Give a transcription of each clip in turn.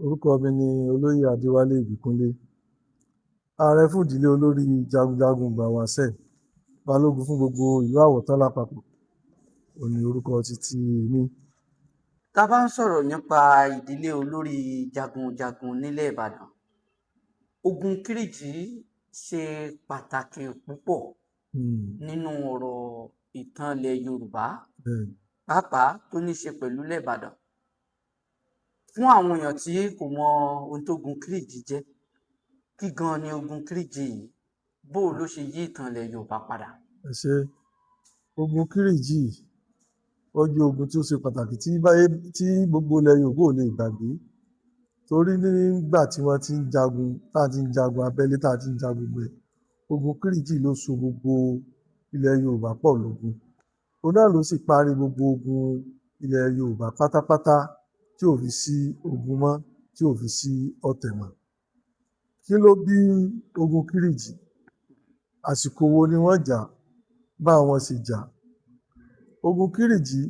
Orúkọ mi ni Olóyè Adéwálé Ìbíkúnlé, ààrẹ fún ìdílé olórí jagunjagun ìgbà wáṣẹ̀, balógun fún gbogbo ìlú Àwọ̀tán lápapọ̀, òun ni orúkọ títí mi. Tá a bá ń sọ̀rọ̀ nípa ìdílé olórí jagunjagun nílẹ̀ Ìbàdàn, ogun Kírìjí ṣe pàtàkì púpọ̀ nínú ọ̀rọ̀ ìtàn ilẹ̀ Yorùbá, Bẹ́ẹ̀ni. pàápàá tó ní ṣe pẹ̀lú ilẹ̀ Ìbàdàn. Fún àwọn èèyàn tí kò mọ ohun tó ogun Kírìjí jẹ́, kí gan ni ogun Kírìjí yìí, bó ló ṣe yí ìtàn ilẹ̀ Yorùbá padà? Ẹ ṣé. Ogun Kírìjí ó jẹ́ ogun tí ó ṣe pàtàkì tí gbogbo ilẹ̀ Yorùbá ò lè gbàgbé, torí nígbà tí wọ́n ti ń jagun, tá a ti ń jagun abẹ́lé, tá a ti ń jagun gbẹ, ogun Kírìjí ló so gbogbo ilẹ̀ Yorùbá pọ̀ lógun. Òun náà ló sì parí gbogbo ogun ilẹ̀ Yorùbá pátápátá tí ò fi sí ogun mọ́, tí ò fi sí ọ̀tẹ̀ mọ́. Kí ló bí ogun Kírìjí? Àsìkò wo ni wọ́n jà? Bá wọn sì jà? Ogun Kírìjí,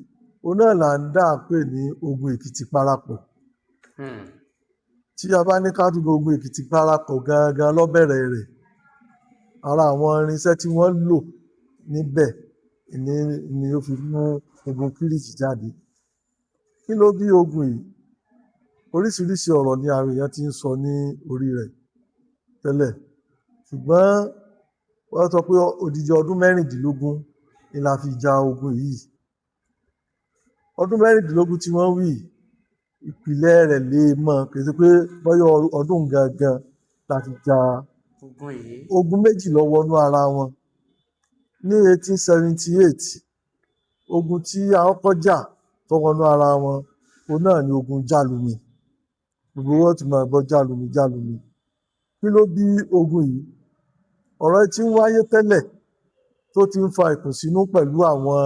òun náà là ń dà pè ní ogun Èkìtì parapọ̀. Tí a bá ní ká tún ogun Èkìtì parapọ̀ gangan ló bẹ̀rẹ̀ rẹ̀. Ara àwọn irinṣẹ́ tí wọ́n lò níbẹ̀ ni ó fi mú ogun Kírìjí jáde. Kí ló bí ogun yìí? Oríṣiríṣi ọ̀rọ̀ ni àwọn èèyàn ti ń sọ ní orí rẹ̀ tẹ́lẹ̀. Ṣùgbọ́n wọ́n sọ pé odidi ọdún mẹ́rìndínlógún ni la fi ja ogun yìí. Ọdún mẹ́rìndínlógún tí wọ́n wí, ìpìlẹ̀ rẹ̀ lè mọ̀, kì í ṣe pé bóyá ọdún gangan la fi ja ogun yìí. Ogun méjì ló wọnú ara wọn. Ní 1878, ogun tí a kọ́kọ́ jà tó wọnú ara wọn, òun náà ni ogun Jálumi. Gbogbo wọn ti máa gbọ́ Jálumi, Jálumi. Kí ló bí ogun yìí? Ọ̀rọ̀ tí ń wáyé tẹ́lẹ̀ tó ti ń fa ìkùnsínú pẹ̀lú àwọn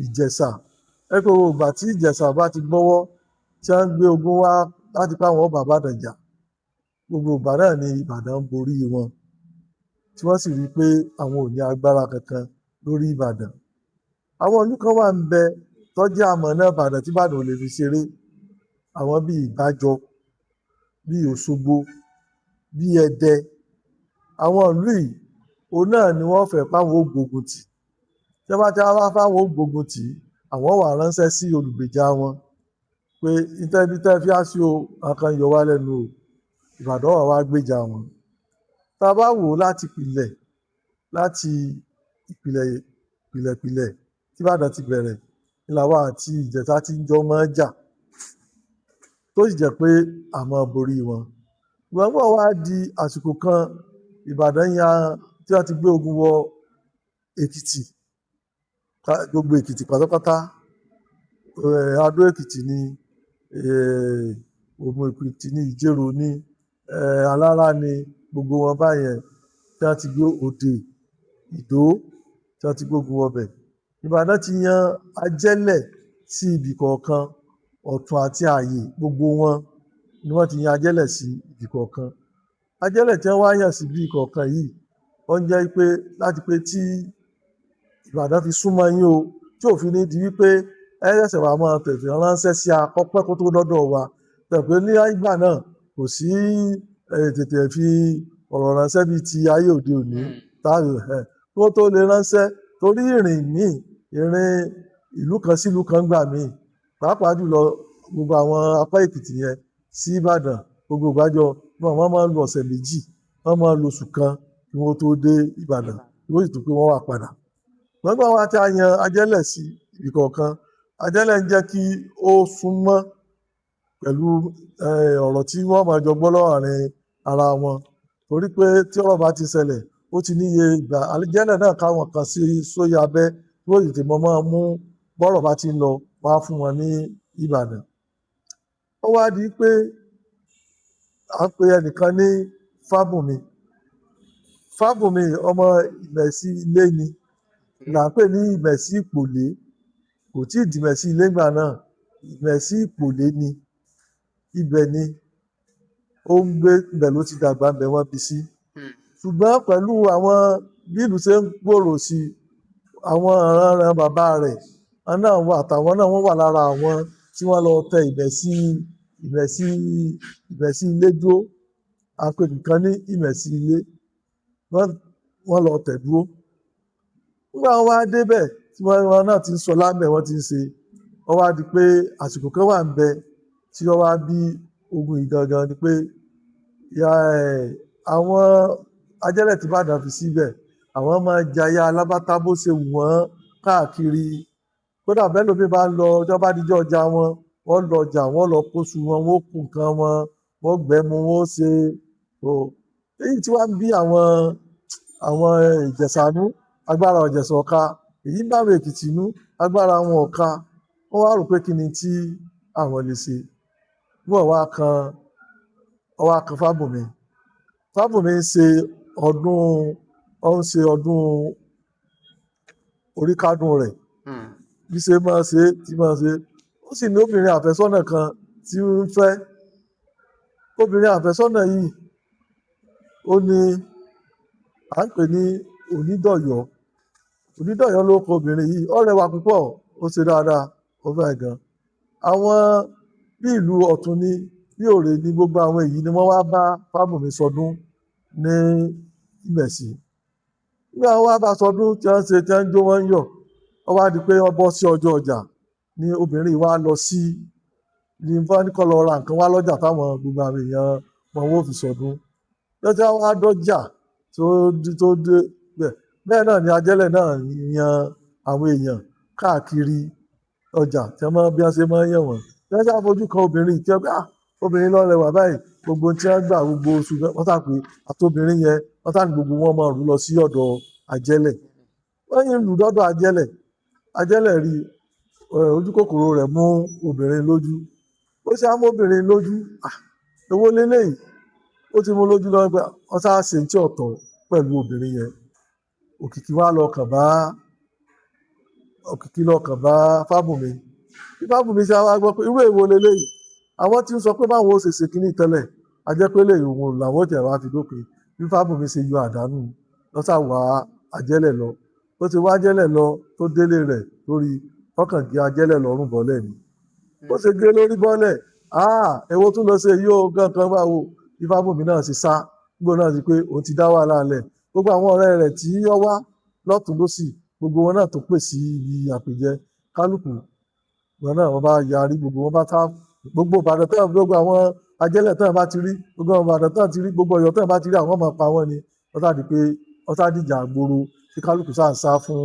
Ìjẹ̀ṣà. Ẹ pé gbogbo ìgbà tí Ìjẹ̀ṣà bá ti gbọ́wọ́ tí wọ́n ń gbé ogun wá láti pa àwọn bàbá Ìbàdàn jà, gbogbo ìgbà náà ni Ìbàdàn ń borí wọn, tí wọ́n sì rí i pé àwọn ò ní agbára kankan lórí Ìbàdàn. Àwọn ìlú kan wà ń bẹ tó jẹ́ àmọ̀nà Ìbàdàn tí Ìbàdàn ò lè fi ṣeré. Àwọn bíi Ìgbàjọ, bíi Òṣogbo, bíi Ẹdẹ. Àwọn ìlú yìí, òun náà ni wọ́n fẹ́ páwọn ó gbógun tì. Tí wọ́n bá ti wá fáwọn ó gbógun tì, àwọn wà ránṣẹ́ sí olùgbèjà wọn pé ibi tẹ́ fi á sí o, àwọn kan yọ wá lẹ́nu o. Ìbàdàn wà wá gbèjà wọn. Tá a bá wò ó láti ìpìlẹ̀, láti ìpìlẹ̀ ìpìlẹ̀pìlẹ̀ tí Ìbàdàn ti bẹ̀rẹ̀, ní làwa àti Ìjẹ̀ṣà ti ń jọ máa ń jà, tó sì jẹ́ pé a máa borí wọn. Ṣùgbọ́n bó wá di àsìkò kan, Ìbàdàn yan tí wọ́n ti gbé ogun wọ Èkìtì, gbogbo Èkìtì pátápátá, Adó Èkìtì ni, Òmù Èkìtì ni, Ìjerò ni, Alárá ni, gbogbo wọn báyẹn tí wọ́n ti gbé Òde, Ìdó tí wọ́n ti gbógun wọbẹ̀. Ìbàdàn ti yan ajẹ́lẹ̀ sí ibì kọ̀ọ̀kan, Ọ̀tún àti Ààyè, gbogbo wọn ni wọ́n ti yan ajẹ́lẹ̀ sí ibì kọ̀ọ̀kan. Ajẹ́lẹ̀ tí wọ́n wá yàn sí ibì kọ̀ọ̀kan yìí, ó ń jẹ́ pé láti pé tí Ìbàdàn fi súnmọ́ yín o, tí ò fi ní di wípé ẹ ṣẹ̀ṣẹ̀ wá máa tètè ránṣẹ́ sí akọ́pẹ́ kó tó dọ́dọ̀ wa. Tẹ̀ pé ní ìgbà náà kò sí tètè fi ọ̀rọ̀ ránṣẹ́ bíi ti ayé òde òní. Kí wọ́n tó lè ránṣẹ́, torí ìrìn míì, ìrìn ìlú kan sí ìlú kan gbà míì, pàápàá jùlọ gbogbo àwọn apá Èkìtì yẹn sí Ìbàdàn, gbogbo ìgbàjọ, wọ́n máa ń lo ọ̀sẹ̀ méjì, wọ́n máa ń lo oṣù kan kí wọ́n tó dé Ìbàdàn, kí wọ́n sì tún pé wọ́n wà padà. Ṣùgbọ́n wá tí a yan ajẹ́lẹ̀ sí ibì kọ̀ọ̀kan, ajẹ́lẹ̀ ń jẹ́ kí ó súnmọ́ pẹ̀lú ọ̀rọ̀ tí wọ́n máa jọ gbọ́ láàrin ara wọn. Torí pé tí ọ̀rọ̀ bá ti ṣẹlẹ̀, ó ti níye ìgbà. Ajẹ́lẹ̀ náà káwọn kan sí sórí abẹ́ tí wọ́n sì tètè máa mú bọ́rọ̀ bá ti ń lọ wá fún wọn ní Ìbàdàn. Ó wá di pé à ń pe ẹnìkan ní Fábùnmi. Fábùnmi ọmọ Ìmẹ̀sí ilé ni, là ń pè ní Ìmẹ̀sí Ìpòlé. Kò tí ì di Ìmẹ̀sí ilé ìgbà náà, Ìmẹ̀sí Ìpòlé ni. Ibẹ̀ ni ó ń gbé, ibẹ̀ ló ti dàgbà, ibẹ̀ wọ́n bí sí. Ṣùgbọ́n pẹ̀lú àwọn bí ìlú ṣe ń gbòòrò sí, àwọn ìran bàbá rẹ̀, àwọn náà wà, àtàwọn náà wọ́n wà lára àwọn tí wọ́n lọ tẹ Ìmẹ̀sí Ìmẹ̀sí Ìmẹ̀sí ilé dúró. À ń pè nǹkan ní Ìmẹ̀sí ilé. Wọ́n lọ tẹ̀dúró. Nígbà wọ́n wá débẹ̀ tí wọ́n náà ti ń sọ lábẹ́ wọ́n ti ń ṣe, wọ́n wá di pé àsìkò kan wà ń bẹ tí wọ́n wá bí ogun yìí gangan ni pé àwọn ajẹ́lẹ̀ tí Ìbàdàn fi síbẹ̀, àwọn máa jayé alábátá bó ṣe wù wọ́n káàkiri. Kódà bẹ́ẹ̀ lómi bá ń lọ, ọjọ́ bá dijọ́ ọjà wọn, wọ́n lọ ọjà, wọ́n lọ kóṣù wọn, wọ́n kó nǹkan wọn, wọ́n gbẹ́mu, wọ́n ṣe o. Èyí tí wá ń bí àwọn Ìjẹ̀ṣà nú, agbára Ìjẹ̀ṣà ọ̀ka, èyí ń bá àwọn Èkìtì nú, agbára wọn ọ̀ka. Wọ́n wá rò pé kí ni tí àwọn lè ṣe. Wọ́n wá kan, wọ́n wá kan Fábùnmi. Fábùnmi ń ṣe ọdún, ó ń ṣe ọdún oríkádún rẹ̀. Bí ṣe máa ṣe, tí máa ṣe. Ó sì ní obìnrin àfẹ́sọ́nà kan tí ń fẹ́. Obìnrin àfẹ́sọ́nà yìí, ó ní, à ń pè ní Onídọ̀yọ́. Onídọ̀yọ́ ló kọ obìnrin yìí. Ó rẹwà púpọ̀, ó ṣe dáadáa, ó fẹ́ gan. Àwọn bí ìlú Ọ̀tún ní, bí Òrè ní, gbogbo àwọn èyí ni wọ́n wá bá Fábùnmi sọdún ní Ìmẹ̀sí. Nígbà wọ́n wá bá sọdún tí wọ́n ń ṣe, tí wọ́n ń jó, wọ́n ń yọ̀. Ó wá di pé wọ́n bọ́ sí ọjọ́ ọjà ní obìnrin wá lọ sí, ní wọ́n ní kó lọ ra nǹkan wá lọ́jà táwọn gbogbo àwọn èèyàn wọn ó fi sọdún. Lọ́jọ́ wá dọ́jà tó dé bẹ́ẹ̀. Bẹ́ẹ̀ náà ni ajẹ́lẹ̀ náà yan àwọn èèyàn káàkiri ọjà tí wọ́n máa bí wọ́n ṣe máa ń yàn wọ́n. Tí wọ́n sá fojú kan obìnrin tí wọ́n gbà, obìnrin ló rẹwà báyìí, gbogbo tí wọ́n gbà gbogbo oṣù wọ́n sá pé àti obìnrin yẹn, wọ́n sá ní gbogbo wọn máa rú lọ sí ọ̀dọ̀ ajẹ́lẹ̀. Wọ́n yìí ń lù dọ́dọ̀ ajẹ́lẹ̀. Ajẹ́lẹ̀ rí ojú kòkòrò rẹ̀ mú obìnrin lójú. Ó ṣe á mú obìnrin lójú. Ewó léléyìí. Ó ti mú lójú lọ pé wọ́n sá ṣe tí ọ̀tọ̀ pẹ̀lú obìnrin yẹn. Òkìkí wá lọ kàn bá, Òkìkí lọ kàn bá Fábùnmi. Bí Fábùnmi ṣe wá gbọ́ pé irú èwo léléyìí. Àwọn tí ń sọ pé báwo ó ṣe ṣe kíní tẹ́lẹ̀, a jẹ́ pé léyìí òun làwọn tẹ̀ wá fi dópin. Bí Fábùnmi ṣe yọ àdánù lọ́sà wá ajẹ́lẹ̀ lọ. Ó ti wá ajẹ́lẹ̀ lọ tó délé rẹ̀ lórí ọkàn gé ajẹ́lẹ̀ lọ́rùn bọ́lẹ̀ ni. Ó ṣe gé lórí bọ́lẹ̀. Èwo tún lọ ṣe yóò gangan báwo. Bí Fábùnmi náà ṣe sá, gbogbo náà ti pé òun ti dá wàhálà lẹ̀. Gbogbo àwọn ọ̀rẹ́ rẹ̀ tí ó wá lọ́tùn lósì, gbogbo wọn náà tó pè sí ibi àpèjẹ kálukú. Wọn náà wọ́n bá yarí, gbogbo wọn bá tá, gbogbo Ìbàdàn tán, gbogbo àwọn ajẹ́lẹ̀ tán bá ti rí, gbogbo àwọn Ìbàdàn tán ti rí, gbogbo Ọ̀yọ́ tán bá ti rí, àwọn máa pa wọ́n ni. Wọ́n sá di pé, wọ́n sá dìjà gboro tí kálukú sá ń sá fún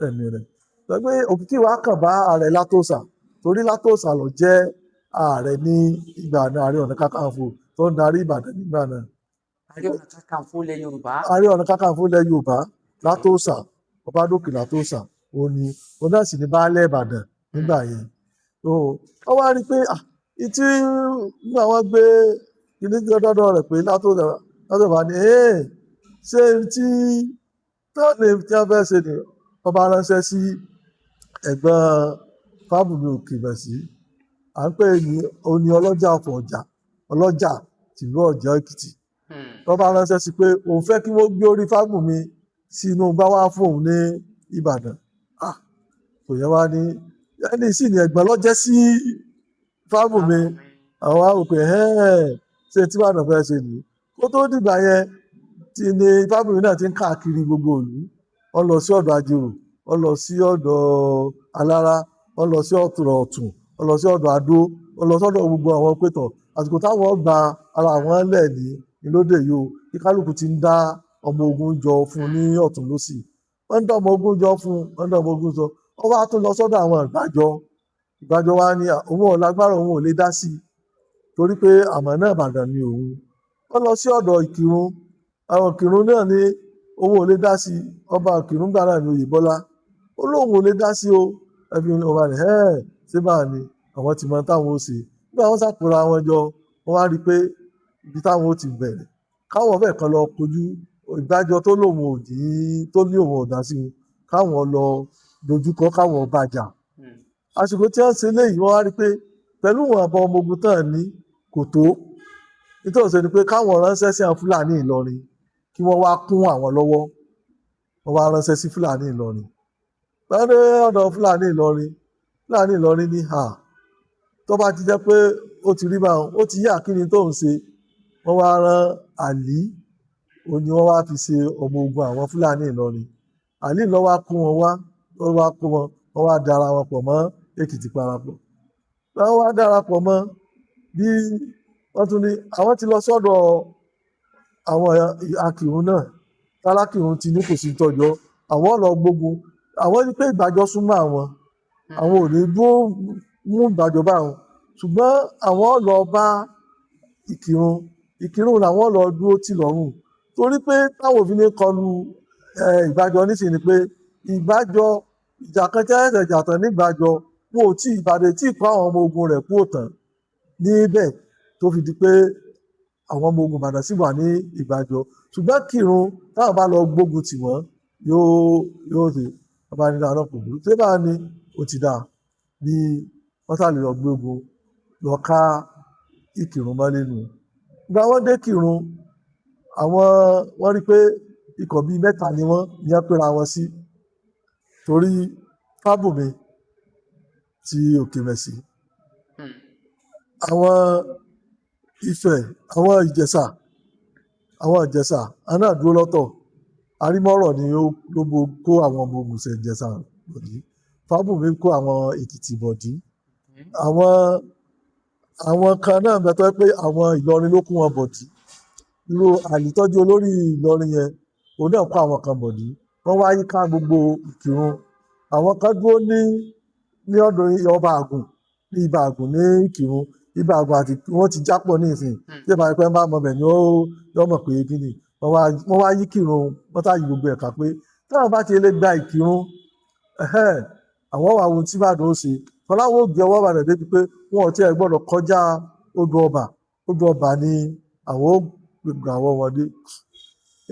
ẹ̀mí rẹ̀. Sọ pé Òkìkí wa kàn bá ààrẹ Látòsà, torí Látòsà ló jẹ́ ààrẹ ní ìgbà náà, Ààrẹ Ọ̀nà Kakanfò tó ń darí Ìbàdàn nígbà náà. Ààrẹ Ọ̀nà Kakanfò ilẹ̀ Yorùbá. Ààrẹ Ọ̀nà Kakanfò ilẹ̀ Yorùbá, Látòsà, Ọbádòkè Látòsà, òun ni, òun náà sì ní baálẹ̀ Ìbàdàn nígbà yẹn. So, wọ́n wá rí pé, ìtí nígbà wọ́n gbé kíní dọ́dọ̀ rẹ̀ pé Látòsà, Látòsà bá ní, ṣé tí tọ́ni tí wọ́n fẹ́ ṣe ni wọ́n bá ránṣẹ́ sí ẹ̀gbọ́n Fábùnmi Òkèmẹ̀sí. À ń pè ní òní ọlọ́jà ọ̀fọ̀ ọjà, ọlọ́jà tìlú Ọ̀jọ́ Èkìtì. Wọ́n bá ránṣẹ́ sí pé òun fẹ́ kí wọ́n gbé orí Fábùnmi sínú bá wá fún òun ní Ìbàdàn. Kò yẹ wá ní ẹni sì ní ẹ̀gbọ́n lọ́jẹ́ sí Fábùnmi. Àwọn á wò pé ṣé tí Ìbàdàn fẹ́ ṣe nìyí. Kó tó dìgbà yẹn tí ni Fábùnmi náà ti ń káàkiri gbogbo ìlú. Wọ́n lọ sí ọ̀dọ̀ Ajérò, wọ́n lọ sí ọ̀dọ̀ Alára, wọ́n lọ sí ọ̀dọ̀ Ọ̀tún, wọ́n lọ sí ọ̀dọ̀ Adó, wọ́n lọ sọ́dọ̀ gbogbo àwọn pétọ̀. Àsìkò táwọn gba ara àwọn lẹ̀ ní ìlódé yìí o, kí kálukú ti ń dá ọmọ ogun jọ fún ní ọ̀tún lósì. Wọ́n ń dá ọmọ ogun jọ fún, wọ́n ń dá ọmọ ogun jọ. Wọ́n wá tún lọ sọ́dọ̀ àwọn Ìgbàjọ. Ìgbàjọ wá ní òun ò lágbára, òun ò lè dá sí i torí pé àmọ́ náà Ìbàdàn ni òun. Wọ́n lọ sí ọ̀dọ̀ Ìkìrun. Àwọn Ìkìrun náà ní òun ò lè dá sí i. Ọba Ìkìrun gbà náà ní Oyèbọ́lá. Ó lóun ò lè dá sí o. Ẹbí ọba ní, ṣé báà ni àwọn ti mọ táwọn ó ṣe. Nígbà wọ́n ṣàkóra wọn jọ, wọ́n wá rí i pé ibi táwọn ó ti bẹ̀rẹ̀. Káwọn fẹ́ kan lọ kojú Ìgbàjọ tó lóun ò ní, tó ní òun ò dá sí i. Káwọn lọ dojúkọ, káwọn bàjà. Àsìkò tí wọ́n ṣe léyìí, wọ́n wá rí i pé pẹ̀lú ìwọ̀n àbọ̀ ọmọ ogun tán ní kò tó. Nítorí ṣe ni pé káwọn ránṣẹ́ sí àwọn Fúlàní Ìlọrin kí wọ́n wá kún àwọn lọ́wọ́. Wọ́n wá ránṣẹ́ sí Fúlàní Ìlọrin. Wọ́n dé ọ̀dọ̀ Fúlàní Ìlọrin. Fúlàní Ìlọrin ní hà. Tó bá ti jẹ́ pé ó ti rí báwọn, ó ti yá kíni tó ń ṣe. Wọ́n wá rán Àlí, ó ní wọ́n wá fi ṣe ọmọ ogun àwọn Fúlàní Ìlọrin. Àlí ló wá kó wọn wá, ó wá kó wọn, wọ́n wá dara wọn pọ̀ mọ́ Èkìtì parapọ̀. Wọ́n wá darapọ̀ mọ́ bí wọ́n tún ní àwọn ti lọ sọ́dọ̀ àwọn Akìrun náà. Tálákìrun ti ní kò sí tọ́jọ́, àwọn lọ gbógun. Àwọn ní pé Ìgbàjọ súnmọ́ àwọn, àwọn ò ní dúró mú Ìgbàjọ bá wọn, ṣùgbọ́n àwọn lọ bá Ìkìrun. Ìkìrun làwọn lọ dúró tì lọ́rùn, torí pé táwọn òfin ní kọlu Ìgbàjọ nísìnyí ni pé Ìgbàjọ ìjà kan tí ẹsẹ̀ jà tán nígbàjọ, wọn ò tí Ìbàdàn tí kó àwọn ọmọ ogun rẹ̀ kúrò tán níbẹ̀, tó fi di pé àwọn ọmọ ogun Ìbàdàn sì wà ní Ìgbàjọ. Ṣùgbọ́n Kìrun táwọn bá lọ gbógun tì wọ́n, yóò ṣe bàbá nílò àná kò burú tí bá ní ó ti dáa bí wọ́n sá lè lọ gbógun lọ ká Ìkìrun mọ́lé nù. Ìgbà wọ́n dé Kìrun, àwọn wọ́n rí pé ikọ̀ bíi mẹ́ta ni wọ́n ní wọ́n pera wọn sí, torí Fábùnmi ti Òkèmẹ̀sí, àwọn Ifẹ̀, àwọn Ìjẹ̀ṣà, àwọn náà dúró lọ́tọ̀. Arímọ́rọ̀ ni ó ló kó àwọn ọmọ ogun ṣe Ìjẹ̀ṣà bọ̀dí, Fábùnmi kó àwọn Èkìtì bọ̀dí. Àwọn kan náà bẹ tó pé àwọn Ìlọrin ló kó wọn bọ̀dí. Irú Àlítọ́jú olórí Ìlọrin yẹn, òun náà kó àwọn kan bọ̀dí. Wọ́n wá yíká gbogbo Ìkìrun. Àwọn kan dúró ní ọ̀dọ̀ ọba Àgùn, ní Ibà Àgùn ní Ìkìrun. Ibà Àgùn àti wọ́n ti jápọ̀ ní ìsìn tí ìbá pẹ́ ń bá mọ̀ bẹ̀ ni ó yọ mọ̀ pé kí ni wọ́n wá yí Kìrun. Wọ́n tá yí gbogbo ẹ̀ka pé táwọn bá ti lè gba Ìkìrun, àwọn wà ohun tí Ìbàdàn ó ṣe. Fọláwọ́ ò gbé ọwọ́ Ìbàdàn débi pé wọn ò tiẹ̀ gbọ́dọ̀ kọjá odò ọba. Odò ọba ni àwọn ó gbà wọ́n wọlé.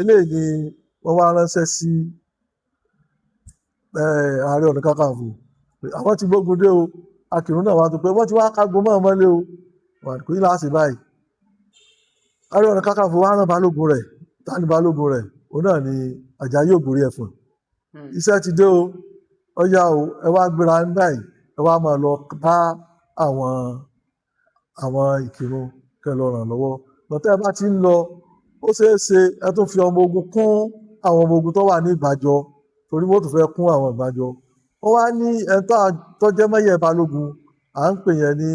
Eléyìí ni wọ́n wá ránṣẹ́ sí Ààrẹ Ọ̀nà Kakanfò. Àwọn ti gbógun dé o. Akìrun náà wá tó pé wọ́n ti wá kágbó mọ́ ọmọlé o, kò ní láti báyìí. Ààrẹ Ọ̀nà Kakanfò wá rán balógun rẹ̀. Ta ni balógun rẹ̀? Òun náà ni Àjàyí Ògbórí Ẹ̀fọ̀n. Iṣẹ́ ti dé o, ọ̀yá o, ẹ wá gbéra ń báyìí, ẹ wá máa lọ bá àwọn Ìkìrun kẹ́ lọ ràn lọ́wọ́. Lọ́tẹ́ ẹ bá ti ń lọ, ó ṣeé ṣe ẹ tún fi ọmọ ogun kún àwọn ọmọ ogun tó wà ní Ìgbàjọ, torí wọ́n tún fẹ́ kún àwọn Ìgbàjọ. Wọ́n wá ní ẹni tó jẹ́ mẹ́yẹ balógun, à ń pè yẹn ní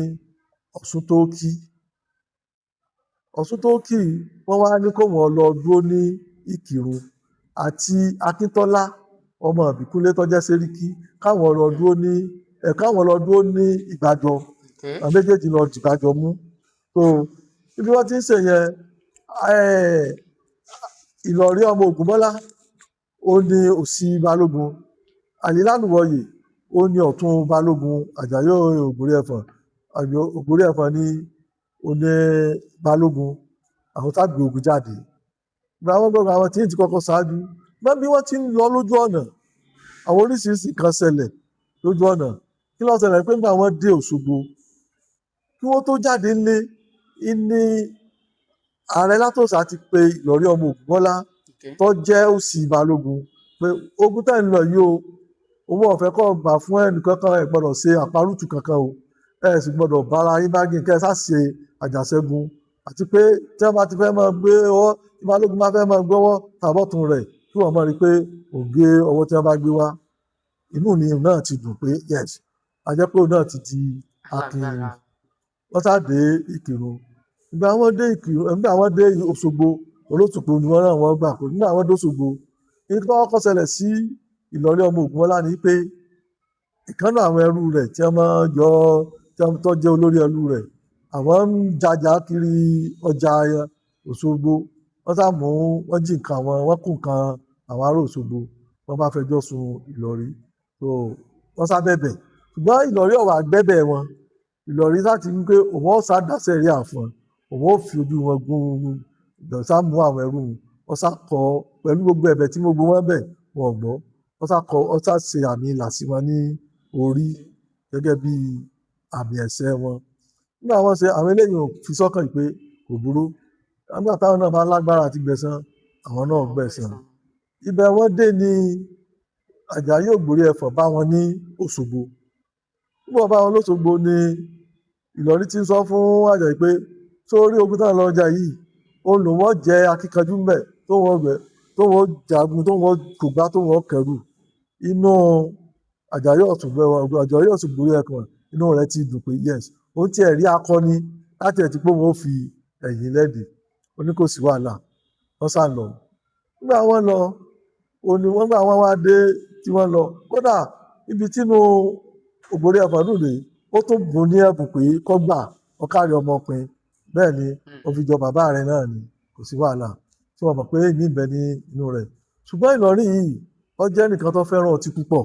Ọ̀ṣuntókí. Ọ̀ṣuntókí wọ́n wá ní kó wọ́n lọ dúró ní Ìkìrun, àti Akíntọ́lá ọmọ Ìbíkúnlé tó jẹ́ Sẹ́ríkí, káwọn lọ dúró ní káwọn lọ dúró ní Ìgbàjọ. Àwọn méjèèjì lọ dìgbàjọ mú. So ibi wọ́n ti ń ṣe yẹn, Ìlọrí ọmọ Ògúnmọ́lá ó ní òsì balógun, Àlílánúwọyè ó ní ọ̀tún balógun, Àjàyí Ògbórí Ẹ̀fọ̀n, Ògbórí Ẹ̀fọ̀n ní ó ní balógun. Àwọn tágbé ogun jáde. Ìgbà wọn gbọ́dọ̀ àwọn tí ń ti kọ́kọ́ ṣáájú. Gbọ́n bí wọ́n ti ń lọ lójú ọ̀nà, àwọn oríṣiríṣi kan ṣẹlẹ̀ lójú ọ̀nà. Kí ló ṣẹlẹ̀? Pé nígbà wọ́n dé Òṣogbo, kí wọ́n tó jáde ńlé ní Ààrẹ Látòsà ti pe Ìlọrí ọmọ Ògúnmọ́lá tó jẹ́ òsì balógun pé ogun tẹ́ ń lọ yìí o, owó ọ̀fẹ́ kọ́ gbà fún ẹnì kankan, ẹ gbọ́dọ̀ ṣe àparùtù kankan o, ẹ sì gbọ́dọ̀ bára yín bá gé kẹ́ ẹ sá ṣe àjàṣẹ́gun, àti pé tí wọ́n bá ti fẹ́ máa gbé ọwọ́, tí balógun bá fẹ́ máa gbọ́wọ́ tàbọ̀tún rẹ̀, kí wọ́n máa rí i pé ò gé ọwọ́ tí wọ́n bá gbé wá. Inú ni òun náà ti dùn pé yes, a jẹ́ pé òun náà ti di akin. Wọ́n sá dé Ìkìrun. Ìgbà wọ́n dé Ìkìrun, nígbà wọ́n dé Òṣogbo, Olóṣogbo ni wọ́n náà wọ́n gbà pé nígbà wọ́n dé Òṣogbo, ní tó kọ́kọ́ ṣẹlẹ̀ sí Ìlọrí ọmọ Ògúnmọ́lá ni pé ìkànnì àwọn ẹrú rẹ̀ tí wọ́n máa yọ, tí wọ́n tó jẹ́ olórí ẹrú rẹ̀, àwọn ń jajà kiri ọjà Òṣogbo. Wọ́n sá mú, wọ́n jí nǹkan àwọn, wọ́n kó nǹkan àwọn ará Òṣogbo, wọ́n bá fẹjọ́ sùn Ìlọrí. So wọ́n sá bẹ̀bẹ̀, ṣùgbọ́n Ìlọrí ò wá gbẹ́bẹ̀ wọn. Ìlọrí sá ti ń pé òun ó sá dá sẹ̀ríà fún wọn, òun ó fi ojú wọn gún un, sá mú àwọn ẹrú wọn, wọ́n sá kọ pẹ̀lú gbogbo ẹ̀bẹ̀ tí gbogbo wọn bẹ̀, wọn ò gbọ́. Wọ́n sá kọ, wọ́n sá ṣe àmì ìlà sí wọn ní orí gẹ́gẹ́ bí àmì ẹ̀ṣẹ̀ wọn. Nígbà wọ́n ṣe àwọn eléyìí ò fi sọ́kàn pé kò burú. Nígbà táwọn náà bá lágbára àti gbẹ̀san, àwọn náà gbẹ̀san. Ibẹ̀ wọ́n dé ní Àjàyí Ògbórí Ẹ̀fọ̀n bá wọn ní Òṣogbo. Nígbà wọ́n bá wọn lóṣogbo ni Ìlọrí ti ń sọ fún Àjàyí pé sórí ogun táwọn lọ jà yìí, òun lòun ó jẹ́ akíkanjú ńbẹ̀, tó wọ́n gbẹ, tó wọ́n jagun, tó wọ́n kò gbá, tó wọ́n kẹrù. Inú Àjàyí ọ̀tún gbẹ, Àjàyí ọ̀tún borí ẹkùn, inú rẹ̀ ti dùn pé yes, òun tiẹ̀ rí akọni láti ẹ̀ ti pé òun ó fi ẹ̀yìn lẹ́dìí. Ó ní kò sí wàhálà, wọ́n sá lọ. Nígbà wọ́n lọ, òun ni wọ́n gbà wọ́n wá dé tí wọ́n lọ. Kódà ibi tínú Ògbórí Ẹfọ̀n dùn dé, ó tún bùn ní ẹ̀bùn pé kó gbà ọ̀kárí ọmọkùnrin. Bẹ́ẹ̀ ni ó fi jọ bàbá rẹ̀ náà ni, kò sí wàhálà. Tí wọ́n mọ̀ pé èmi ń bẹ ní inú rẹ̀. Ṣùgbọ́n Ìlọrin yìí, ó jẹ́ ẹnìkan tó fẹ́ràn ọtí púpọ̀,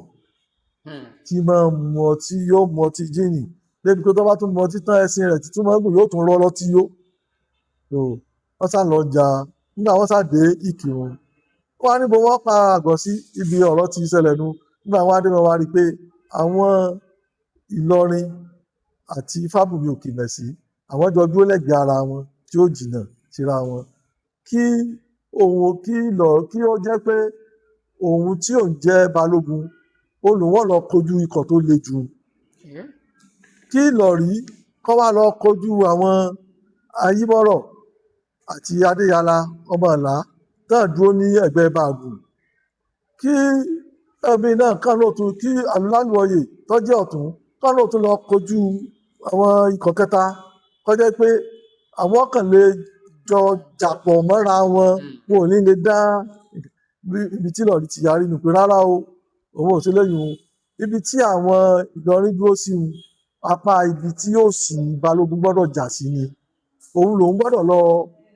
tí máa ń mu ọtí, yóò mu ọtí jíìnì débi pé tó bá tún mu ọtí tán, ẹṣin rẹ̀ títún máa ń gùn yóò tún rọ́ lọ́tí yó. So wọ́n sá lọ jà. Nígbà wọ́n sá dé Ìkìrun, wọ́n á níbo wọ́n pa àgọ́ sí, ibi ọ̀rọ̀ ti ṣẹlẹ̀ nu. Nígbà wọ́n á dé, wọ́n wá rí i pé àwọn Ìlọrin àti Fábùnmi Òkèmẹ̀sí, àwọn jọ dúró lẹ́gbẹ̀ẹ́ ara wọn tí ó jìnnà síra wọn. Kí òun kí lọ kí ó jẹ́ pé òun tí òun jẹ́ balógun, òun lòun ó lọ kojú ikọ̀ tó le jù. Kí Ìlọrí kó wá lọ kojú àwọn Ayímọ́rọ̀ àti Adéyàlá ọmọ Ọ̀la tán dúró ní ẹ̀gbẹ́ Bàgùn. Kí ẹ̀mí náà kàn ló tún kí Alálùọyè tó jẹ́ ọ̀tún kàn ló tún lọ kojú àwọn ikọ̀ kẹta, kó jẹ́ pé àwọn kàn lè jọ jàpọ̀ mọ́ra wọn, wọn ò ní lè dá. Ibi tí Ìlọrí ti yarí nù pé rárá o, òun ò sí lẹ́yìn o. Ibi tí àwọn Ìlọrin dúró sí un, apá ibi tí yóò sì balógun gbọ́dọ̀ jà sí ni, òun lòun gbọ́dọ̀ lọ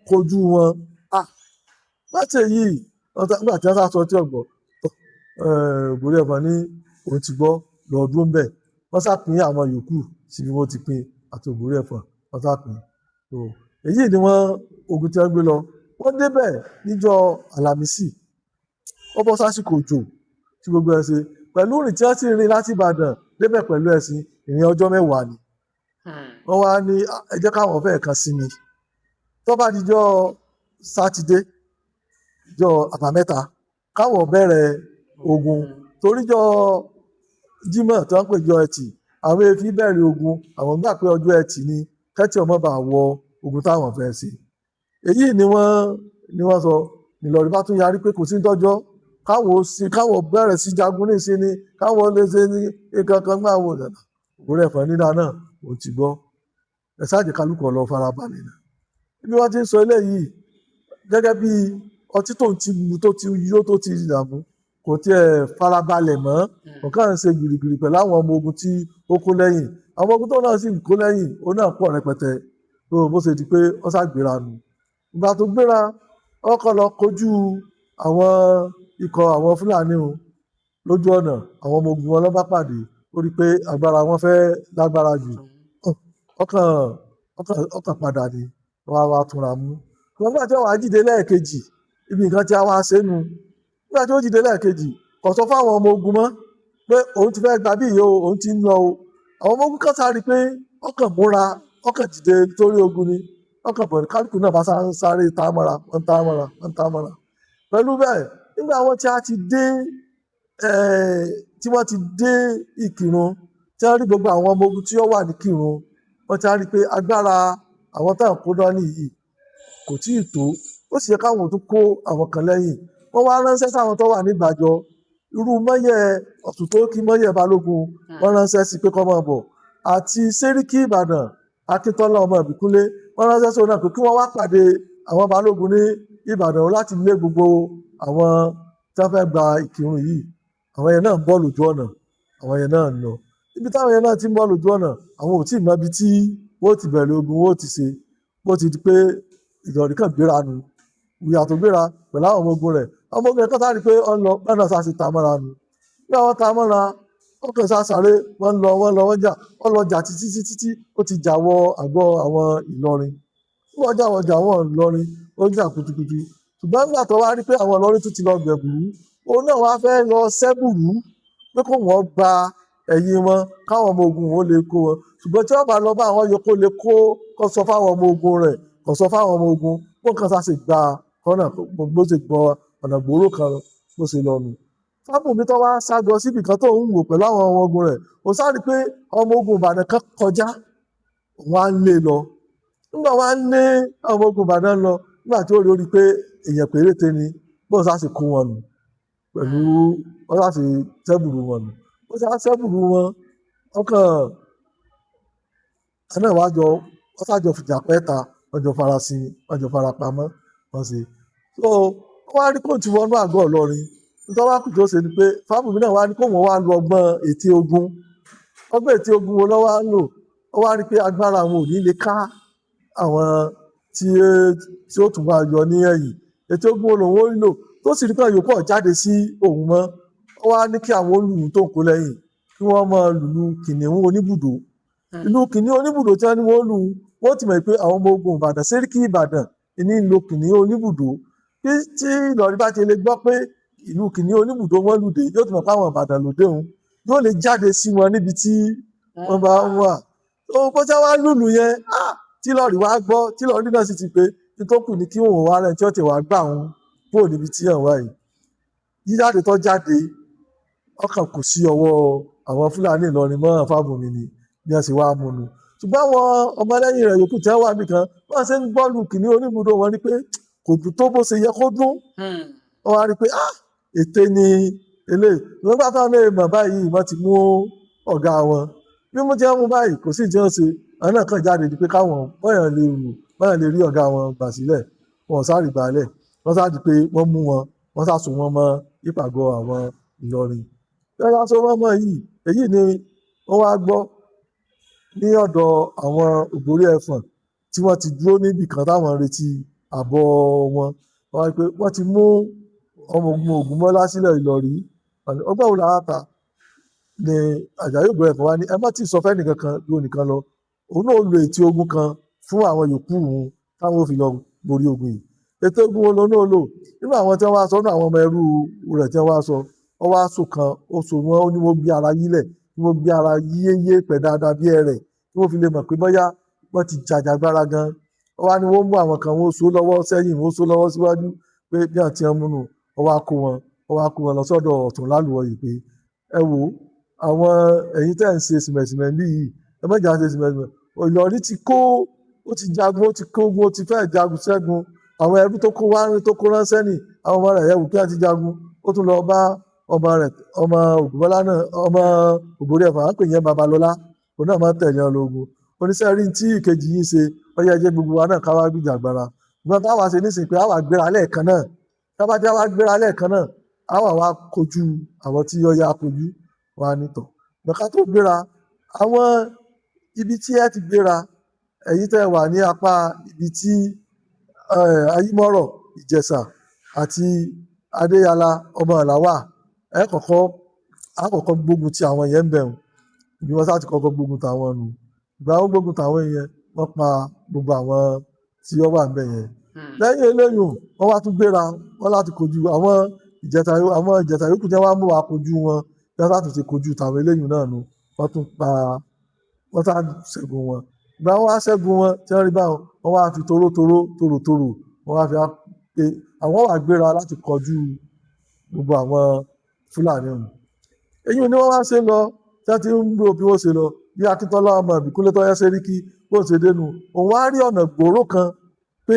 kojú wọn. Láti èyí nígbà tí wọ́n sá sọ tí ọ̀gbọ́ Ògbórí Ẹfọ̀n ní òun ti gbọ́, lọ dúró ń bẹ̀. Wọ́n sá pín àwọn yòókù síbi wọ́n ti pín àti Ògbórí Ẹfọ̀n, wọ́n sá pín. Èyí ni wọ́n ogun tí wọ́n gbé lọ. Wọ́n débẹ̀ níjọ́ Àlàmísì, ó bọ́ sásìkò òjò tí gbogbo ẹ̀ ṣe pẹ̀lú ìrìn tí wọ́n sì rìn láti Ìbàdàn débẹ̀ pẹ̀lú ẹṣin, ìrìn ọjọ́ 10 ni. Wọ́n wá ní ẹ jẹ́ káwọn fẹ́ẹ̀ kan sinmi, tó bá dijọ́ Sátidé, jọ́ Àbámẹ́ta, káwọn bẹ̀rẹ̀ ogun, toríjọ́ Jímọ̀ tí wọ́n pè jọ́ Ẹtì, àwọn èéfín bẹ̀rẹ̀ ogun. Àwọn gbà pé ọjọ́ Ẹtì ni kẹ́tì ọmọ bá wọ ogun táwọn fẹ́ ṣe. Èyí ni wọ́n sọ. Ìlọrin bá tún yarí pé kò sí tọ́jọ́ káwọn bẹ̀rẹ̀ sí jagun ní ìsinmi, káwọn lè ṣe ní nǹkan kan gbà wò dàda. Ògbórí Ẹfọ̀n nígbà náà òun ti gbọ́, ẹ ṣáàjì kálukú lọ farabalẹ̀ náà. Ibi wọ́n ti ń sọ eléyìí, gẹ́gẹ́ bí ọtí tó ń ti mu tó ti yó tó ti dààmú, kò tiẹ̀ farabalẹ̀ mọ́, ọ̀kan ń ṣe gbìrìgbìrì pẹ̀lú àwọn ọmọ ogun tí ó kó lẹ́yìn. Àwọn ọmọ ogun tó náà sì ń kó lẹ́yìn, ó náà pọ̀ rẹpẹtẹ. Tó bó ṣe di pé ó ṣàgbéra nù. Ìgbà tó gbéra, ó kọ́ lọ kojú àwọn ikọ̀ àwọn Fúlàní o lójú ọ̀nà. Àwọn ọmọ ogun wọn ló bá pàdé, ó rí i pé agbára wọn fẹ́ lágbára jù, ọkàn padà ni wọ́n á wá túnra mú. Ṣùgbọ́n nígbà tí wọ́n wá jíde lẹ́ẹ̀kejì, ibi nǹkan tí a wá ṣe nu. Nígbà tí ó jíde lẹ́ẹ̀kejì, kò sọ fáwọn ọmọ ogun mọ́ pé òun ti fẹ́ gba bí yìí o, òun ti ń lọ o. Àwọn ọmọ ogun kan sáré pé ọkàn múra, ọkàn dìde torí ogun ni ọkàn bọ̀. Kálukú náà bá sáré tá mọ́ra, wọ́n tá mọ́ra, wọ́n tá mọ́ra. Pẹ̀lú bẹ́ẹ̀, nígbà wọn tí a ti dé, tí wọ́n ti dé Ìkìrun, tí wọ́n rí gbogbo àwọn ọmọ ogun tí ó wà ní Kìrun, wọ́n ti rí pé agbára àwọn táwọn kó dání yìí kò tíì tó, ó sì yẹ káwọn tún kó àwọn kan lẹ́yìn. Wọ́n wá ránṣẹ́ sáwọn tó wà ní Ìgbàjọ, irú Mọ́yẹ̀ Ọ̀tún tó kí Mọ́yẹ̀ Balógun, wọ́n ránṣẹ́ sí pé kó máa bọ̀, àti Sẹ́ríkì Ìbàdàn Akíntọ́lá ọmọ Ìbíkúnlé, wọ́n ránṣẹ́ sí òun náà pé kí wọ́n wá pàdé àwọn Balógun ní Ìbàdàn láti lé gbogbo àwọn tí wọ́n fẹ́ gba Ìkìrun yìí. Àwọn yẹn náà ń bọ̀ lójú ọ̀nà, àwọn yẹn náà ń lọ. Ibi táwọn yẹn náà ti ń bọ̀ lójú ọ̀nà, àwọn ò tí ì mọ ibi tí wọ́n ti bẹ̀rẹ̀ ogun, wọ́n ti ṣe. Bó ti di pé Ìlọrin kan gbéra nu, ìyà tó gbéra pẹ̀lú àwọn ọmọ ogun rẹ̀, ọmọ ogun rẹ̀ kan sáré pé ó ń lọ, bẹ́ẹ̀ náà sá ti ta mọ́ra nu. Bí àwọn ta mọ́ra, wọ́n kàn sá sáré, wọ́n lọ, wọ́n lọ, wọ́n jà, wọ́n lọ jà títí títí tí ó ti jà wọ àgọ́ àwọn Ìlọrin. Bí wọ́n jà wọ́n jà wọ́n Ìlọrin, ó jà kutukutu. Ṣùgbọ́n nígbà tó wá rí pé àwọn Ìlọrin tún ti lọ gbẹ̀bùrú, òun náà wá fẹ́ lọ sẹ́bùrú pé kó wọ́n gba ẹ̀yìn wọn káwọn ọmọ ogun wọn lè kó wọn. Ṣùgbọ́n tí wọ́n bá lọ bá àwọn yòókù lè kó, kó sọ fáwọn ọmọ ogun rẹ̀, kó sọ fáwọn ọmọ ogun, bó nǹkan sá sì gba kọ́nà, bó ṣe gbọ́ ọ̀nà gbòòrò kan bó ṣe lọ nù. Fábùnmi tó wá ságọ síbi kan tó ń wò pẹ̀lú àwọn ọmọ ogun rẹ̀, ó sáré pé ọmọ ogun Ìbàdàn kan kọjá. Wọ́n á lé lọ. Nígbà wọ́n á lé àwọn ọmọ ogun Ìbàdàn lọ, nígbà tí ó rí, ó rí pé èèyàn péréte ni, bóun sá sì kó wọn nù pẹ̀lú wọ́n sá sì sẹ́bùrú wọn nù. Ó sá sẹ́bùrú wọn, ọkàn àná wàá jọ, wọ́n sá jọ fìjà pẹ́ ta, wọ́n jọ fara sí, wọ́n jọ fara pamọ́, wọ́n ṣe. So wọ́n wá rí kóun ti wọnú àgọ́ Ìlọrin. Nítorí wá kù tó ṣe ni pé Fábùnmí náà wá ní kóun wá lo ọgbọ́n ète ogun. Ọgbọ́n ète ogun wo ló wá lò? Ó wá rí pé agbára àwọn ò ní lè ká àwọn tí ó tún máa yọ ní ẹ̀yìn. Ète ogun wo lòun ó lò? Tó sì rí pé àwọn yòókù ò jáde sí òun mọ́. Ó wá ní kí àwọn olùlù tó ń kó lẹ́yìn kí wọ́n máa lùlù kìnìún oníbùdó. Ìlú kìnìún oníbùdó tí wọ́n ní wọ́n lù, wọ́n ti mọ̀ pé àwọn ọmọ ogun Ìbàdàn, Sẹ́ríkì Ìbàdàn ní ń lo kìnìún oníbùdó. Bí tí Ìlọrin bá ti lè gbọ́ pé ìlú kìnìún oníbùdó wọ́n lùdè, yóò ti mọ̀ pé àwọn Ìbàdàn lòdè òun, yóò lè jáde sí wọn níbi tí wọ́n bá ń wà. Tó bó ṣe wá lùlù yẹn, tí Ìlọrin wá gbọ́, tí Ìlọrin náà sì ti pé ní tó kù ní kí òun wá rẹ̀ tí ó ti wá gbà òun kúrò níbi tí ẹ̀ ń wá yìí. Jíjáde tó jáde, ọkàn kò sí ọwọ́ àwọn Fúlàní Ìlọrin mọ́ Fábùnmí ni bí wọ́n ṣe wá mú nu. Ṣùgbọ́n àwọn ọmọlẹ́yìn rẹ̀ yòókù tí wọ́n wà nìkan, wọ́n ṣe ń gbọ́lù kìnìún oníbùdó wọn ni pé kò dùn tó bó ṣe yẹ kó dún. Wọ́n wá rí pé ète ni eléyìí. Nígbà táwọn náà mọ̀ báyìí, wọ́n ti mú ọ̀gá wọn. Bí wọ́n ti mú báyìí, kò sí ìjẹun ṣe. Àwọn náà kàn jáde di pé káwọn bọ́yàn lè rù, bọ́yàn lè rí ọ̀gá wọn gbà sílẹ̀. Wọn ò sáré gbàlẹ̀. Wọ́n sá di pé wọ́n mú wọn, wọ́n sá so wọ́n mọ́ ìpàgọ́ àwọn Ìlọrin. Bí wọ́n sá so wọ́n mọ́ yìí, èyí ni wọ́n wá gbọ́ ní ọ̀dọ̀ àwọn Ògbórí Ẹ̀fọ̀n tí wọ́n ti dúró níbì kan táwọn ń retí àbọ̀ wọn. Wọ́n wá rí pé wọ́n ti mú ọmọ ogun Ògúnmọ́lá sílẹ̀ Ìlọrí. Ọgbọ́n wo làá ta ni Àjàyí Ògbórí Ẹ̀fọ̀n wá ní ẹ má tí ì sọ fẹ́nì kankan ju onìkan lọ. Òun náà ó lo ète ogun kan fún àwọn yòókù òun táwọn ò fi lọ borí ogun yìí. Ète ogun wo lòun náà lò? Nínú àwọn tí wọ́n wá sọ, nínú àwọn ọmọ ẹrú rẹ̀ tí wọ́n wá sọ, ó wá so kan, ó so wọ́n, ó ní wọ́n gbé ara yílẹ̀, kí wọ́n gbé ara yíyéyé pẹ̀ dáadáa bí ẹrẹ̀, kí wọ́n fi lè mọ̀ pé bóyá wọ́n ti jàjàgbara gan. Ó wá ní wọ́n mú àwọn kan, wọ́n so lọ́wọ́ sẹ́yìn, wọ́n so lọ́wọ́ síwájú pé bí àti ẹ̀ múnú. Ó wá kó wọn, ó wá kó wọn lọ sọ́dọ̀ Ọ̀tún Lálùwọ̀yè pé ẹ wò ó, àwọn ẹ̀yin tẹ́ ẹ̀ ń ṣe sìmẹ̀sìmẹ̀ bí yìí, ẹ má jà ṣe sìmẹ̀sìmẹ̀. Ìlọrin ti kó, ó ti jagun, ó ti kó ogun, ó ti fẹ́ jagun ṣẹ́gun. Àwọn ẹrú tó kó wá, tó kó ránṣẹ́ nì, àwọn ọmọ rẹ̀, ẹ wò kí wọ́n ti jagun. Ó tún lọ bá ọmọ rẹ̀, ọmọ Ògúnmọ́lá náà, ọmọ Ògbórí Ẹ̀fọ̀n, à ń pè yẹn Babalọlá, òun náà máa ń tẹ̀lé wọn lógun. Oníṣẹ́ rí tí ìkejì yìí ṣe, ó yẹ jẹ́ gbogbo wa náà ká wá gbìjàgbara. Ṣùgbọ́n táwa ṣe nísìnyí pé àwa gbéra lẹ́ẹ̀kan náà. Tá bá jẹ́ wá gbéra lẹ́ẹ̀kan náà, àwa wá kojú àwọn tí ó yá kojú wa ní tọ̀. Ṣùgbọ́n ká tó gbéra, àwọn ibi tí ẹ ti gbéra, ẹ̀yin tẹ́ wà ní apá ibi tí Ayímọ́rọ̀, Ìjẹ̀ṣà àti Adéyàlá ọmọ Ìlá wà, ẹ kọ́kọ́, á kọ́kọ́ gbógun ti àwọn yẹn ń bẹ̀ wọ́n. Ibi wọn sá ti kọ́kọ́ gbógun tàwọn nù. Ìgbà wọn gbógun tàwọn yẹn, wọ́n pa gbogbo àwọn tí ó wà níbẹ̀ yẹn. Lẹ́yìn eléyìí, wọ́n wá tún gbéra, wọ́n láti kojú àwọn Ìjẹ̀ṣà, àwọn Ìjẹ̀ṣà yòókù tí wọ́n wá mú wa kojú wọn. Bí wọ́n sá tún ti kojú tàwọn eléyìí náà nù, wọ́n tún pa, wọ́n sá ṣẹ́gun wọn. Ìgbà wọn wá ṣẹ́gun wọn, tí wọ́n rí báwọn, wọ́n wá fi torótoró, tòrótòró, wọ́n wá fi wá pé àwọn wá gbéra láti kojú gbogbo àwọn Fúlàní ọ̀hún. Èyí ni wọ́n wá ṣe lọ, tí wọ́n ti ń rò bí wọ́n ṣe lọ, bí Akíntọ́lá ọmọ Ìbíkúnlé tó yẹ Sẹ́ríkì bó ṣe dénú. Òun wá rí ọ̀nà gbòòrò kan pé